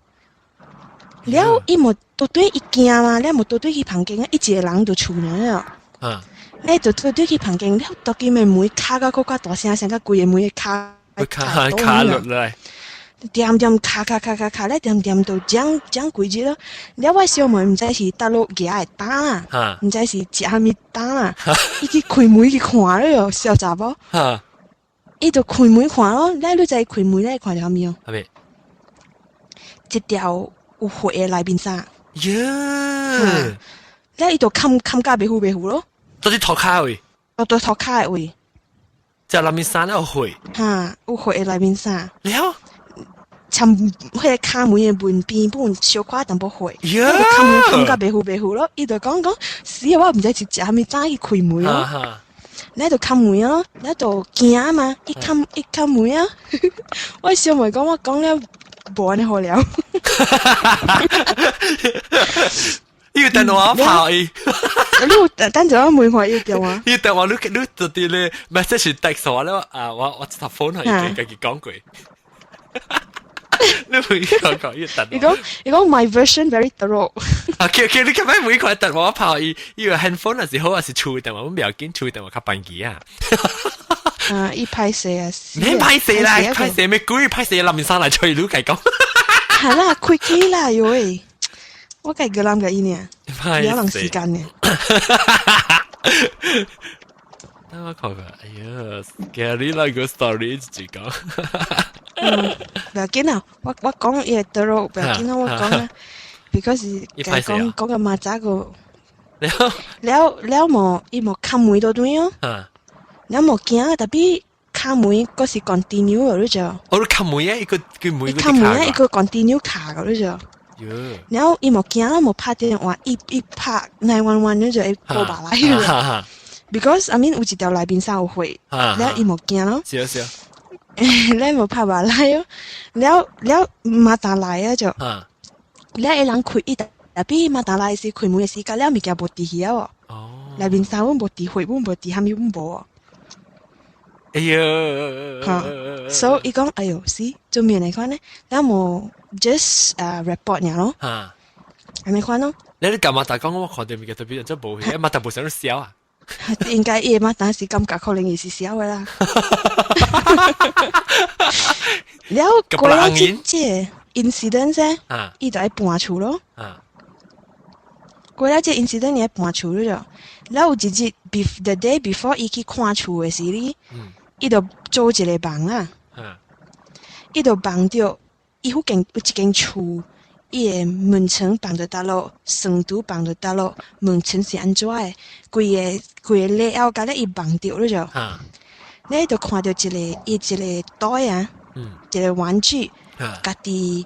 S4: 了伊無倒轉伊驚嘛，了無倒轉去房間啊，伊一個人佇厝爾了。
S1: 啊！
S4: 你就倒轉去房間，了當今的門敲甲閣較大聲，聲甲規個門會敲
S1: 敲敲落來，
S4: 點點敲敲敲敲敲咧，點點就講講幾日咯。了我小妹毋知是佗落舉的膽啊，毋知是食啥物膽啊，伊去開門去看了，小查某。伊就開門看咯，了你知開門咧看著啥物哦？
S1: 啥物？
S4: 一條有血的內面衫。
S1: 喲！
S4: 了伊就冚冚甲袂赴袂赴咯。
S1: 到佇塗跤位，
S4: 哦，佇塗跤的位，
S1: 就內面衫有血，
S4: 哈，有血的內面衫。
S1: 了，
S4: 參彼个敲門的門邊本小可淡薄血，
S1: 喲，
S4: 敲門冚甲袂赴袂赴咯。伊就講講死啊！我毋知是食啥物膽去開門咯。你就敲門咯，你就驚嘛，一敲一敲門啊！我小妹講我講了無按呢好了。
S1: 伊有電話拍伊，
S4: 你有等陣我問看伊電話。
S1: 伊電話你你就佇咧 message text 我了啊！我我插 phone 係家己講過。你會講講伊電話。
S4: 伊講伊講 my version very thorough。
S1: 啊，叫叫你今擺每塊電話拍伊，伊個 handphone 還是好還是厝電話？我唔要緊，厝電話較便宜啊。
S4: 啊，伊歹勢啊！
S1: 免歹勢啦，歹勢咩鬼？歹勢林生來吹你計講。
S4: 係啦，開機啦，喲喂！我計個諗個伊呢，有人時間呢。
S1: 等我看看，哎呀，scary 啦個 story 自己講。
S4: 嗯，不要緊啊，我我講伊會 thorough，不要緊啊，我講啊，because 講講個馬仔個，
S1: 了
S4: 了了無，伊無敲門都對哦。了無驚，tapi 敲門閣是 continue 你就。
S1: 哦，你敲門啊，伊個佢門
S4: 敲門啊，伊個 continue 敲個你就。然後伊無驚啦，無拍電話，伊伊拍 911 你就會過來來。Because I mean 有一條內面衫有血，了伊無驚咯。
S1: 是啊是啊。
S4: 了無拍話來哦，了了馬達來啊就。了伊人開伊，tapi 馬達來時開門的時間，了物件無佇遐哦。
S1: 哦。
S4: 內面衫阮無佇，血阮無佇，啥物阮無哦。
S1: 哎喲。
S4: 哈，所以伊講，哎喲，是做咩來看呢？了無 just report 爾咯。
S1: 哈。
S4: 按呢款咯。
S1: 你你幹嘛達講我看到物件特別真無去，馬達無想笑啊。
S4: 應該伊的馬達是感覺可能伊是痟的啦。了過了這這 incident 噻，伊就愛搬厝咯。過了這 incident 伊愛搬厝了，了有一日 the day before 伊去看厝的時哩，伊就做一個夢啊。伊就夢著伊附近有一間厝，伊个門床放佇佗落，床櫥放佇佗落，門床是按怎的，規个規個 layout 甲咧伊望著了就，你就看著一個伊一個袋啊，一個玩具，家己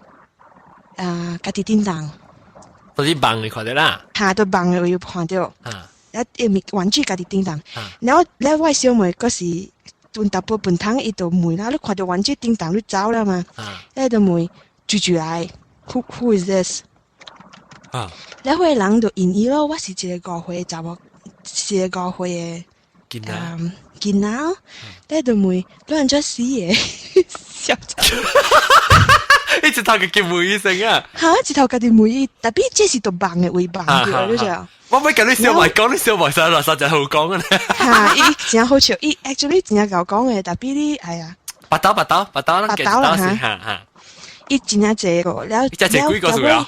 S4: 啊家己叮當。
S1: 都是望你看著啦。
S4: 嚇，都望的有看著。啊，伊物玩具家己叮當。然後咧，我小妹閣是笨淡薄笨湯，伊就問啦，你看著玩具叮當，你走了嘛？伊就問住住來，Who is this？了，彼個人就應伊咯，我是一個5歲查某，是一個五歲的
S1: 囡仔。
S4: 囡仔。咧就問你按怎死的？笑死！
S1: 伊一頭個叫問醫生啊！
S4: 嚇，一頭家己問伊，tapi 這是都望的位望著，你知？
S1: 我欲共你小妹講，你小妹上垃圾就好講啊！
S4: 嚇，伊真好笑，伊 actually 真𠢕講的，tapi 你哎呀，
S1: 八刀八刀八刀，
S4: 八刀啦
S1: 嚇嚇。
S4: 伊真正濟個，了
S1: 伊真濟幾個數啊？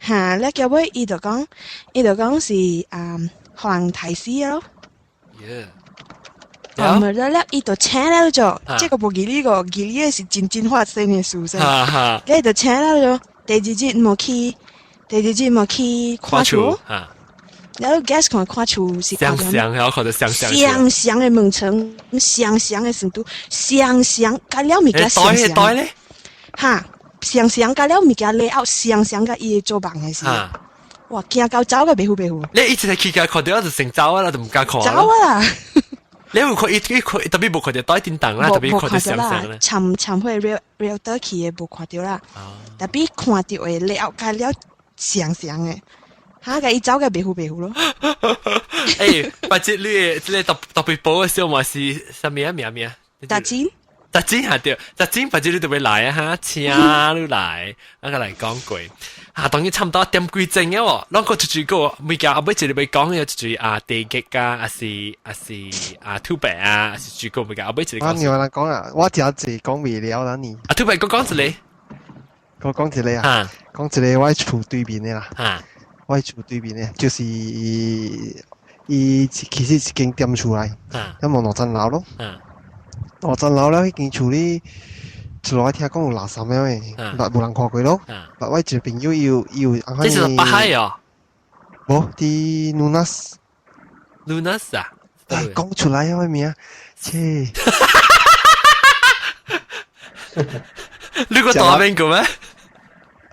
S4: 嚇，了結尾伊就講，伊就講是啊，予人刣死的咯。哦，無了了，伊就醒了就，這個無義理個，義理的是真真發生的事實。伊就醒了就，第二日無去，第二日無去看厝。然後 guess 看看厝是
S1: 相像，然後看著相像。
S4: 相像的門窗，相像的床櫥，相像，佮了物件相像。
S1: 袋咧？
S4: 哈，相像佮了物件 layout 相像佮伊做夢的時。哇，驚到走個袂赴袂赴。
S1: 你一直去看著就成走啊啦，就毋敢看。
S4: 走啊啦！
S1: 你有看伊伊看 tapi 無看著袋叮當啦，tapi 看著相像咧。
S4: 參參會 realtor 去的無看著啦，tapi 看著的 layout 佮了相像的。嚇！共伊走個袂赴袂赴咯。
S1: 欸，把這你這個特特別寶的小妹是啥物啊名名？
S4: 達金。
S1: 達金嚇對，達金把這你特別來啊哈，請你來，我個來講過。啊，當然差唔多點幾鐘嘅喎，攏個一句個物件後尾一個欲講嘅一句啊，地極啊，還是還是啊土白啊，還是一個物件後尾一個。
S3: 啊，你話講啊，我真濟講未了啦你。
S1: 啊，土白閣講一
S3: 個。我講一個啊，講一個我厝對面的啦。我厝對面的，就是伊其實一間店厝來，咁望兩層樓咯。兩層樓咧，彼間厝裡，一路聽講有垃圾的，但無人看過咯。但我一個朋友伊有伊有。
S1: 這是北海哦？
S3: 無，佇 Lunas。
S1: Lunas 啊？
S3: 講出來啊，我名，切。
S1: 你個大邊個咩？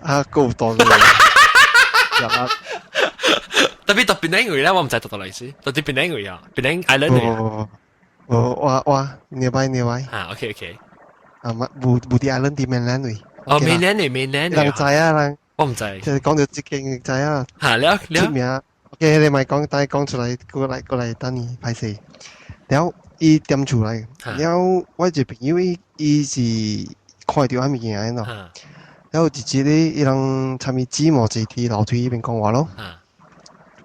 S3: 啊，夠大個。
S1: Tapi 到檳城位咧，我毋知到佗來是，到底檳城位啊？檳城 island 位
S3: 啊？哦，我我 nearby nearby。
S1: 啊，OK OK。
S3: 啊，無無佇 island 佇 mainland 位。
S1: 哦，mainland 位 mainland
S3: 人知啊，人。
S1: 我毋知。
S3: 就是講到這間知啊。
S1: 嚇了了。
S3: 出名。OK，你咪講，等講出來，過來過來等你歹勢。了，伊踮厝來，了我一個朋友伊伊是看著啥物件的喏。了一日咧，伊人參與姊妹坐佇樓梯彼邊講話咯。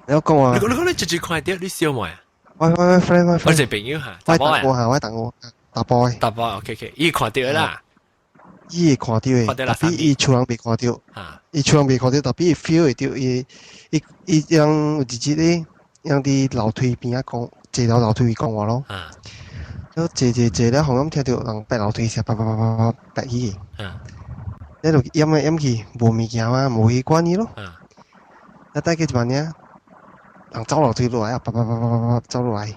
S3: 了講話。
S1: 你你講你直接看著你小妹啊？
S3: 我我我 friend 我 friend。
S1: 我一個朋友嚇。
S3: 我同學我同學查埔的。
S1: 查埔 OK OK，伊看著啦。
S3: 伊會看著的，tapi 伊厝人未看著。伊厝人未看著，tapi 伊 feel 會著伊伊伊伊人有一日咧，伊人佇樓梯邊仔講，坐樓樓梯位講話咯。了坐坐坐了，好像聽著人爬樓梯聲，啪啪啪啪啪爬起。你就掩來掩去，無物件嘛，無去管伊咯。啊，等過一擺爾，人走樓梯落來啊，啪啪啪啪啪啪走落來。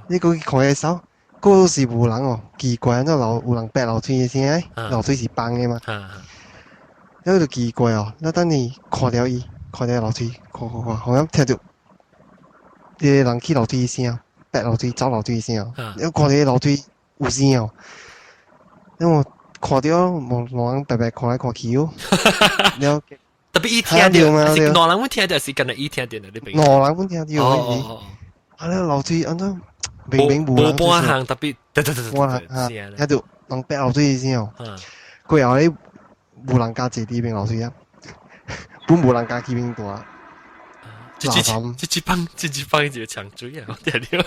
S3: 你過去看伊手，閣是無人哦，奇怪，按怎樓有人爬樓梯的聲，樓梯是崩的嘛。了就奇怪哦，了等你看著伊，看著樓梯，看看看，好像聽著，彼個人去樓梯的聲，爬樓梯走樓梯的聲，了看著樓梯有聲哦，因為看著無兩人白白看來看去哦，了
S1: Tapi 伊聽著，是兩人阮聽著，是干焦伊聽著呢？你
S3: 兩人阮聽著，啊，了樓梯按怎明明無
S1: 無半項 tapi，對對對對，
S3: 聽著人爬樓梯的聲哦，過後咧無人敢坐佇彼邊樓梯啊，本無人敢去邊蹛。
S1: 這這這這幫這這幫一個長嘴啊！我聽著，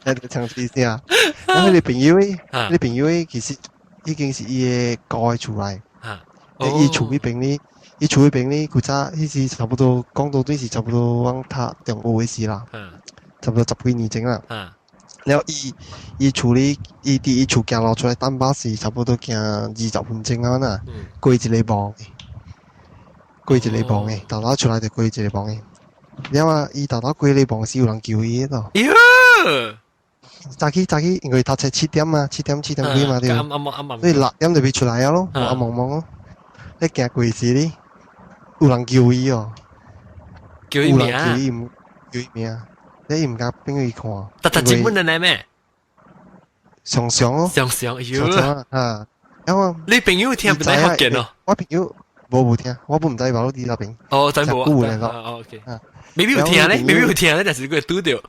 S3: 聽著長嘴聲。然後你朋友咧，你朋友咧其實已經是伊的舊的厝來，伊厝彼邊咧，伊厝彼邊咧，古早彼時差不多講到底是差不多阮讀中學的時啦，差不多十幾年前啦。了伊伊厝裡，伊佇伊厝行路出來等巴士，差不多行20分鐘啊呐，過一個墓。過一个房的，沓沓出來就過一个房的。了啊，伊沓沓過個房時有人叫伊咯。
S1: 喲！
S3: 早起早起，因為讀冊七點嘛，七點七點幾嘛對。
S1: 啱啱啱啱。
S3: 所以6點就欲出來啊咯，暗濛濛咯。你行過時哩，有人叫伊哦。
S1: 叫伊名。
S3: 叫伊毋叫伊名，你毋敢變去看。
S1: 特特日本的咩？
S3: 常常咯。
S1: 常常，喲。
S3: 啊，然後
S1: 你朋友聽唔知福建咯？
S3: 我朋友無聽，我不毋知話佇那邊。
S1: 哦，真無啊。哦，OK。未必有聽咧，未必有聽咧，但是佢拄著。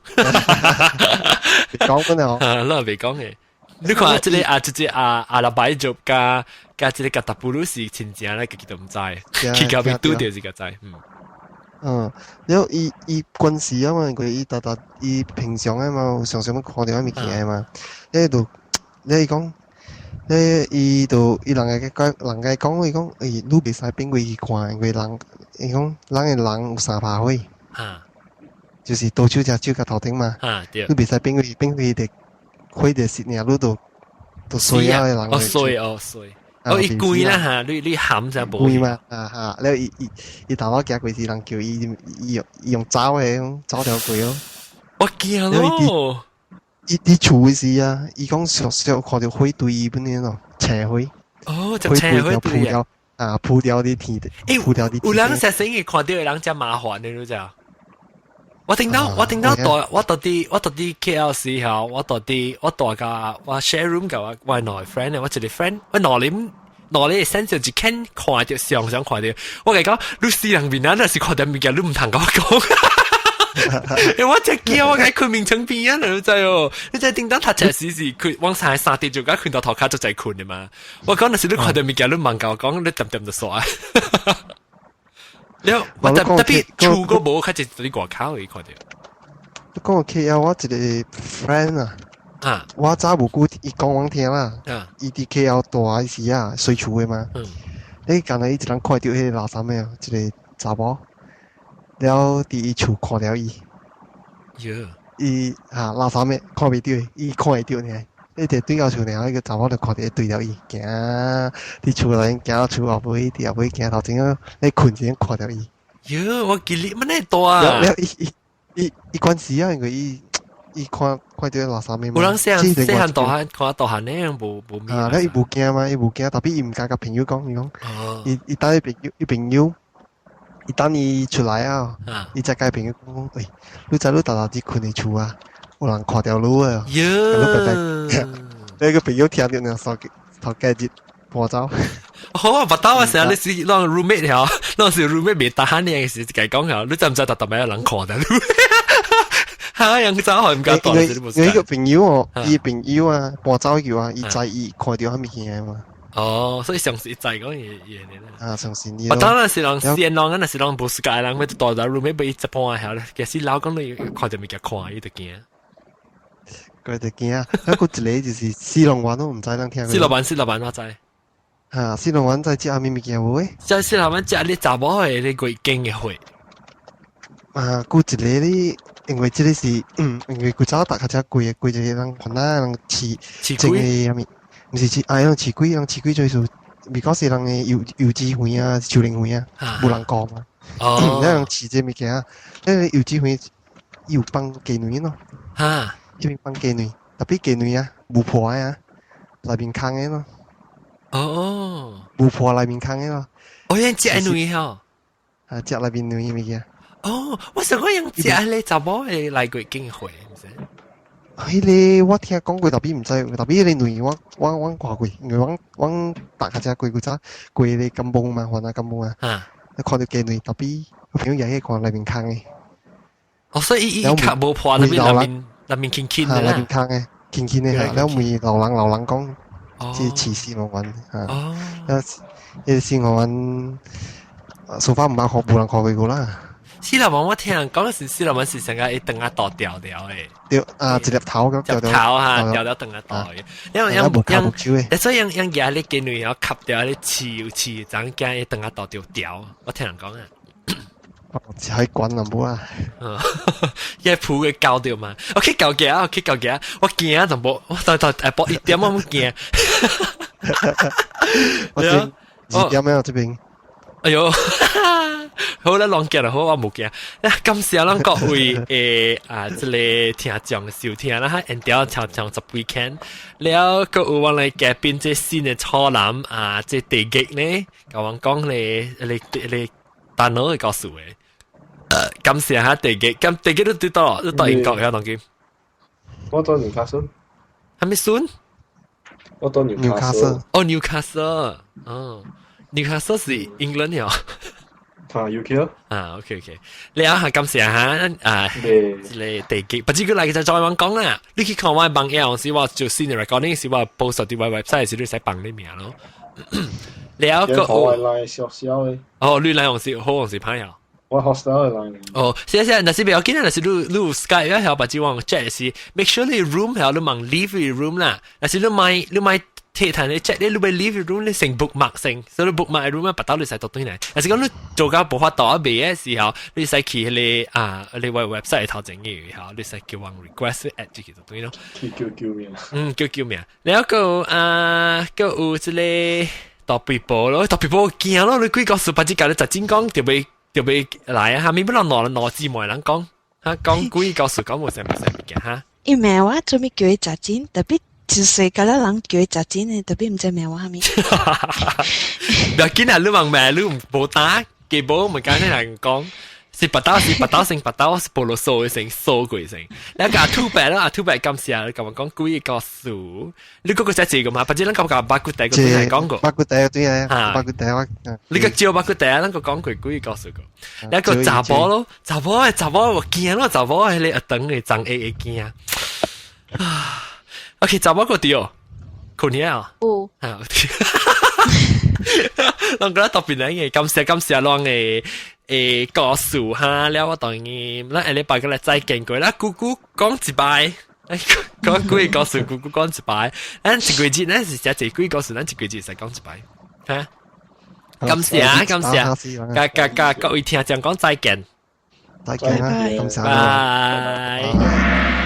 S3: 講緊哦。
S1: 啊，你未講嘅。你看這个啊，這个阿阿拉伯族佮佮這个吉達布魯是親情咧，家己都毋知，去到邊拄著是個知。嗯。
S3: 嗯，了伊伊關事啊嘛，佢伊逐逐伊平常啊嘛，常常看著物件嘛，你就你講，你伊就伊人家講，人家講伊講，欸，你袂使變過去看，因為人，伊講人的人有三把火，就是倒手隻手佮頭頂嘛，
S1: 對，
S3: 你袂使變過去，變過去就火就熄爾，你就就衰啊！人
S1: 哦衰哦衰。哦，伊貴啦嚇，你你含就無。
S3: 貴嘛，啊哈，了伊伊伊頭仔行過時，人叫伊伊用伊用走的，走條過咯。
S1: 我驚咯！
S3: 伊佇厝的時啊，伊講常常看著火堆本呢咯，青火。
S1: 哦，就青火
S3: 鋪掉啊，鋪掉佇天，鋪掉佇。
S1: 有人實生意看著的人真麻煩的，你知？我聽到我聽到大我到佇我到佇 KLC 吼，我到佇我蹛佮我 share room 佮我我兩个 friend，我一个 friend，我兩點兩個 sense 就一看看著常常看著，我共伊講，你死人面啊，若是看著物件，你毋通共我講。欸，我真驚，我共伊睏眠床邊啊，你知哦？你知叮當讀冊時是睏往三三點就共睏到塗跤就在睏的嘛。我講若是你看著物件，你茫共我講，你恬恬就煞。了，我特特別厝個無，較濟佇外口會看著。
S3: 你講 KL，我一個 friend 啊，我早無久伊講我聽啦，伊佇 KL 蹛的時啊，洗厝的嘛。你剛才伊一人看著彼个垃圾的，一個查某，了佇伊厝看著伊。
S1: 喲。
S3: 伊啊垃圾的看袂著，伊看會著爾。你佇對到厝爾，彼个查某就看著對著伊行，佇厝內行到厝後尾，佇後尾行頭前仔，你睏時看著伊。
S1: 喲，我記得乜呢大啊？
S3: 了伊伊伊伊關事啊，因為伊伊看看著垃圾的嘛。
S1: 有人細漢細漢大漢看大漢呢，無無
S3: 啊，了伊無驚嘛，伊無驚，特別伊毋敢共朋友講，伊講，伊伊等伊朋友，伊朋友，伊等伊出來啊，伊才共朋友講，喂，你知你逐逐佇睏佇厝啊？有人看著你啊！
S1: 喲，
S3: 你个朋友聽著呢，手頭家日搬走。
S1: 好啊，捌到啊，時你是攏 roommate 嗬，攏是 roommate 未得閒呢時，共伊講嗬，你知毋知逐逐擺有人看著你？嚇，人走去毋敢蹛。
S3: 因為個朋友哦，伊朋友啊，搬走去啊，伊知伊看著啥物件嘛。
S1: 哦，所以相信伊知講伊伊
S3: 啊，相信伊。
S1: 我當然是人先人，那是人無世界人，欲蹛佇 roommate 欲伊一半曉，其實老講你看著物件看，伊就驚。
S3: 佢就驚啊！啊，閣一個就是四龍灣，都毋知人聽過。
S1: 四龍灣，四龍灣我知。
S3: 哈，四龍灣在食啥物物件無誒？
S1: 在四龍灣食你查某的你月經的血。
S3: 啊，閣一個你，因為這个是，因為古早逐較遮貴的，貴一個人番仔人飼
S1: 飼
S3: 鬼？啥物？毋是飼，啊，用飼鬼，人飼鬼就是，美國是人的幼幼稚園啊，樹林園啊，無人顧嘛。
S1: 哦。
S3: 咱人飼這物件，那个幼稚園伊有放雞卵咯。這邊放雞卵，特別雞卵啊，無破的啊，內面空的咯。
S1: 哦。
S3: 無破內面空的咯。
S1: 哦，用食卵吼。
S3: 啊，食內面卵物件。
S1: 哦，我想講用食咧查某的來月經血，毋是？
S3: 彼个我聽講過，特別毋知，特別彼个卵我我我看過，因為我我逐較遮過古早過个金峰嘛，番仔金峰啊，看著雞卵，特別我朋友也去看內面空的。
S1: 哦，所以伊伊殼無破，內面內面內面輕輕的啦。
S3: 內面空的，輕輕的嚇。了問老人老人講，這飼四龍丸嚇。
S1: 哦。
S3: 了，彼個四龍丸，說法毋捌看，無人看過過啦。
S1: 四龍丸我聽人講是四龍丸是成個伊腸仔大條條的。
S3: 對啊，一粒頭咁
S1: 條頭哈，條條腸仔大的。因為因因，所以用用牙咧雞卵要吸掉咧刺有刺，怎驚伊腸仔大條條？我聽人講啊。
S3: 是喺滾啊，無啊。
S1: 伊鋪個膠掉嘛？我去舊行，我去舊行，我驚就無，我到到下晡一點我毋驚。
S3: 我先二點啊，這邊。
S1: 哎喲，好啦，攏驚啦，好，我無驚。感謝咱各位誒啊，這个聽眾收聽啦，哈，沿條長長十幾間，了閣有我來嘉賓這新的楚男啊，這地極呢，共我講咧，你你大腦的故事的。感謝哈地極，咁地極都對到，都到英國呀，當今。
S5: 我到紐卡素。
S1: 還沒孫？
S5: 我到紐卡素。
S1: 哦，紐卡素，哦，紐卡素是英倫了。
S5: 啊，UK 咯。
S1: 啊，OK OK，你啊，感謝哈啊，這個地極，不知佢嚟就再講講啦。你去看我網頁時，我做新的 recording 時，我 post 佇我 website 時，你使放你名咯。你有個
S5: 我來小小的。
S1: 哦，你來用是好，還是歹啊？
S5: 我 hostel 的來。
S1: 哦，是是，若是不要緊啊，若是你你 Skype 啊，或者往 chat 是，make sure 你 room 係你問 leave 你 room 啦。若是你買你買鐵壇你 chat 你你欲 leave room 你先 bookmark 先，所以你 bookmark room 啊，別兜你使倒轉來。若是講你做到無法度啊未的時候，你使去彼个啊，你個 website 頭前嘅嚇，你使叫人 request add 這個就對咯。
S5: 去叫叫名。
S1: 嗯，叫叫名。然後閣啊，閣有這个大背包咯，大背包驚咯，你幾個數八字教你實真講特別特別來啊，下面不能攞攞字媒人講，嚇講幾個數講無啥物啥物件哈。
S4: 伊名我做咩叫伊食煎，特別就是甲了人叫伊食煎的，特別毋知名我啥物。
S1: 不要緊啊，你問名你無打，基本唔敢人講。是白刀是白刀成白刀是菠蘿素的成素過成。你個阿兔白啦，阿兔白感謝你咁講幾個數，你嗰個寫字個嘛？不知咱講個肉骨茶個對來講過。
S3: 肉骨茶對啊，肉骨茶我。
S1: 你個招肉骨茶，咱個講過幾個數個。你個查某咯，查某的查某我驚咯，查某彼個阿長的長會會驚。啊，OK，查某個對哦，困了啊。
S2: 有。
S1: 啊，咱覺得特別靚嘅，感謝感謝咱的誒故事哈，了我當然，咱下禮拜閣來再見過啦。姑姑講一擺，講幾個故事，姑姑講一擺。咱一個月咱是寫這幾個故事，咱一個月使講一擺。哈，感謝啊，感謝，甲甲甲各位聽眾講再見，
S3: 再見啊，感謝，
S1: 拜。